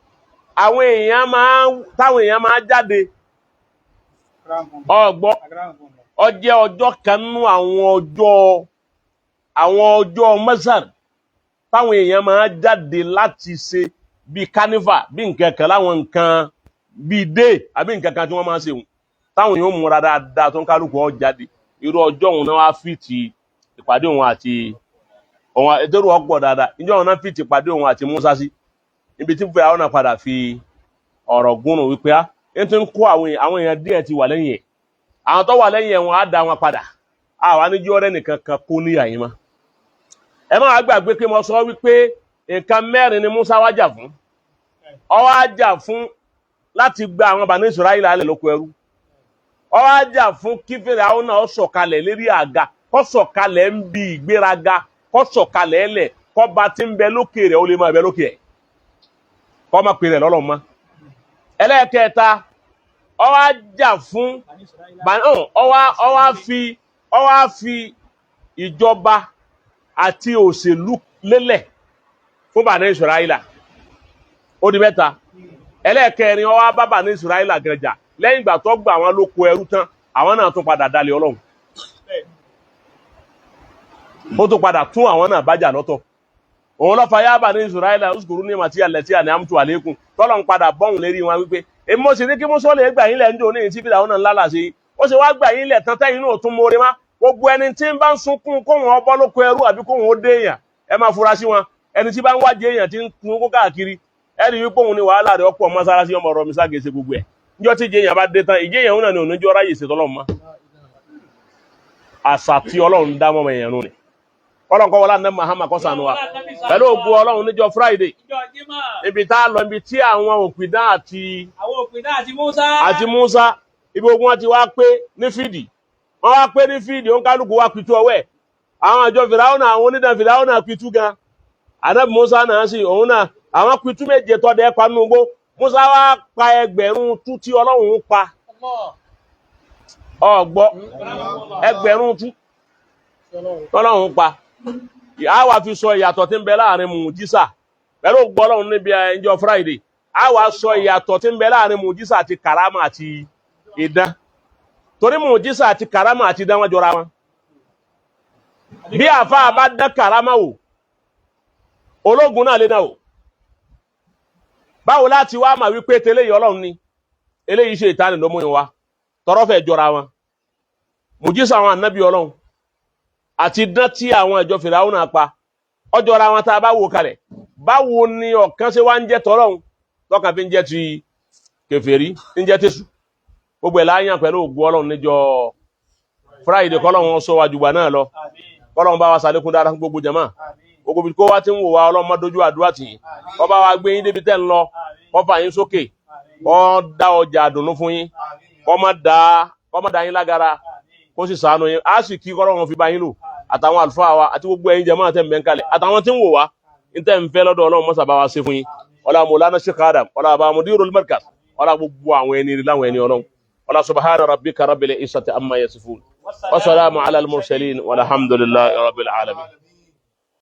àwọn èèyàn máa táwọn èèyàn máa jáde ọgbọ́ ó jẹ́ ọjọ́ kan nú àwọn ọjọ́ mọ́sàn táwọn èèyàn máa jáde láti ṣe bíi carnival, bí nǹkan kan láwọn nǹkan bíi dé àbí nǹkan kan tí wọ́n máa ṣe wọn táwọn èèyàn múra dáadáa tó ń kálukú ó jáde. Irú ọjọ́ òun náà wá fìtì ìpàdé òun àti òun ètò ọ̀pọ̀ dáadáa. Ìjọ òun náà fìtì ìpàdé òun àti Musa sí ibi tí Fìràwọ́n náà padà fi ọ̀rọ̀ gúnrùn wípé á ń tí ń kó àwọn èèyàn díẹ̀ ti wà lẹ́yìn ẹ̀. Àwọn tó wà lẹ́yìn ẹ̀ wọn á dá wọn padà. Àwa níjọ́ ọ̀rẹ́ nìkan kan kó níyà yín mọ́. Ẹ má gbàgbé pé mo sọ wípé nǹkan mẹ́rin ni Musa wá jà fún. Ó wá jà fún láti gba àwọn Bani Israẹli alẹ́ lóko ẹrú. Ó wá jà fún kí Fìràwọ́n náà sọ̀kalẹ̀ lérí àga, kó sọ̀kalẹ̀ ń bi ìgbéraga, kó sọ̀kalẹ̀ ẹlẹ̀, kó ba ti ń bẹ lókè rẹ̀ ó lè máa bẹ lókè ẹ̀. Kó má pè rẹ̀ lọ́lọ́ mọ́. Ẹlẹ́ẹ̀kẹta, ó wá jà fún ó wá fi ìjọba àti òṣèlú lélẹ̀ fún Bani Israẹli. Ó di mẹ́ta. Ẹlẹ́ẹ̀kẹrin, ó wá bá Bani Israẹli gan jà. Lẹ́yìn ìgbà tó gba àwọn lóko ẹrú tán, àwọn náà tún padà dalẹ̀ Ọlọ́run. Ó tún padà tún àwọn náà bájà lọ́tọ̀. Òun ló fa yá Bani Israẹli uskuru ní màtí alẹ́ tí àní àmútu àlékún. Tọ́lọ̀ ń padà bọ́hùn lérí wọn wípé èmi mo sì ní kí Musa lè gbà yín lẹ̀ ń dò ní ìtí fìlà òun náà ńlá làṣẹ. Ó sì wá gbà yín lẹ̀ tán tẹ́yìn náà tún mórí má. Gbogbo ẹni tí ń bá ń sunkún kóhun ọbọ lóko ẹrú àbí kóhun ó dé èèyàn, ẹ máa fura sí wọn. Ẹni tí bá ń wájú èèyàn tí ń kun kó káàkiri, ẹ rí wípé òun ni wàhálà rẹ̀ ọ̀pọ̀ mọ́sálásí ọmọ ọ̀rọ̀ mi ságèsè gbogbo ẹ̀. Níjọ́ tí ìjẹyàn bá dé tán, ìjẹyàn òun náà ni òun níjọ́ ráyè ṣètò Ọlọ́run mọ́. Àṣà tí Ọlọ́run dá mọ́mọ èèyàn nù ni. Ọlọ́run kọ́ wọlé àná Mahama kó ṣàánú wa. Pẹ̀lú ògo Ọlọ́run níjọ́ Friday, ibi tá a lọ, ibi tí àwọn òpìdán àti Musa, ibi ogun wọn ti wá pé ní fìdí. Wọ́n wá pé ní fìdí, òun kálukú wá pitú ọwọ́ ẹ̀. Àwọn àjọ Fìràwọ́nà, àwọn onídàn Fìràwọ́nà pitú gan. Ànábì Musa náà sì, òun náà, àwọn pitú méje tọ́dẹ pa nínú igbó. Musa wá pa 1,000 tú tí Ọlọ́run pa. Ọ̀gbọ́ 1,000 tú tọ́lọ́run pa. A wá fi sọ ìyàtọ̀ tí ń bẹ láàrin mùjísà pẹ̀lú ògo Ọlọ́run níbi ẹjọ́ Friday. A wá sọ ìyàtọ̀ tí ń bẹ láàrin mùjísà àti kàrámà àti Idán. Torí mùjísà àti karama àti idán wọn jọra wọn. Bí àáfàá bá dán karama wò, ológun náà lè dán wò. Báwo láti wá mà wípé tẹ́lẹ̀ yìí Ọlọ́run ni, eléyìí ṣe ìtàn ló mú yín wá? Tọrọ fẹ́ jọra wọn. Mùjísà àwọn ànábì Ọlọ́run àti idán tí àwọn ìjọ Fìràwọ́n náà pa ọjọ́ra wọn. Tá a bá wò kalẹ̀, báwo ni ọ̀kan ṣe wá ń jẹ́ tọ́lọ́run, tọ́kan fi ń jẹ́ ti kèfèrí, ń jẹ́ tẹ̀sù? Gbogbo ẹ̀ láyàn pẹ̀lú ògùn Ọlọ́run níjọ́ Friday. Kọ́lọ́run sọ wájú gbà náà lọ, kọ́lọ́run bá wa sàlékún dára fún gbogbo jàmá, gbogbo ibi kó wá ti ń wò wá. Ọlọ́run má dojú àdúrà tì yín, kó bá wa gbé yín débi tẹ́ ń lọ, kó fà yín sókè, kó dá ọjà àdùnnú fún yín, kó má dá yín lágara, kó sì ṣàánú yín. Á sì kí kọ́lọ́run fi bá yín lò, àtàwọn àlùfáà wa àti gbogbo ẹ̀yin jàmá tẹ́ ń bẹ ń kalẹ̀, àtàwọn tí ń wò wá ń tẹ́ ń fẹ́ lọ́dọ̀ Ọlọ́run, mọ́sà bá wa ṣe fún yín. Ọlá Mọ̀lánà Sheikh Adam, ọlá àbá Mudirul Markaz, ọlá gbogbo àwọn ẹni rí láwọn ẹni Ọlọ́run, ọlá subhana rabbika rabbil izzati amma yasifun wa salamu ala al-mursalin walhamdulillahi rabbil alamin.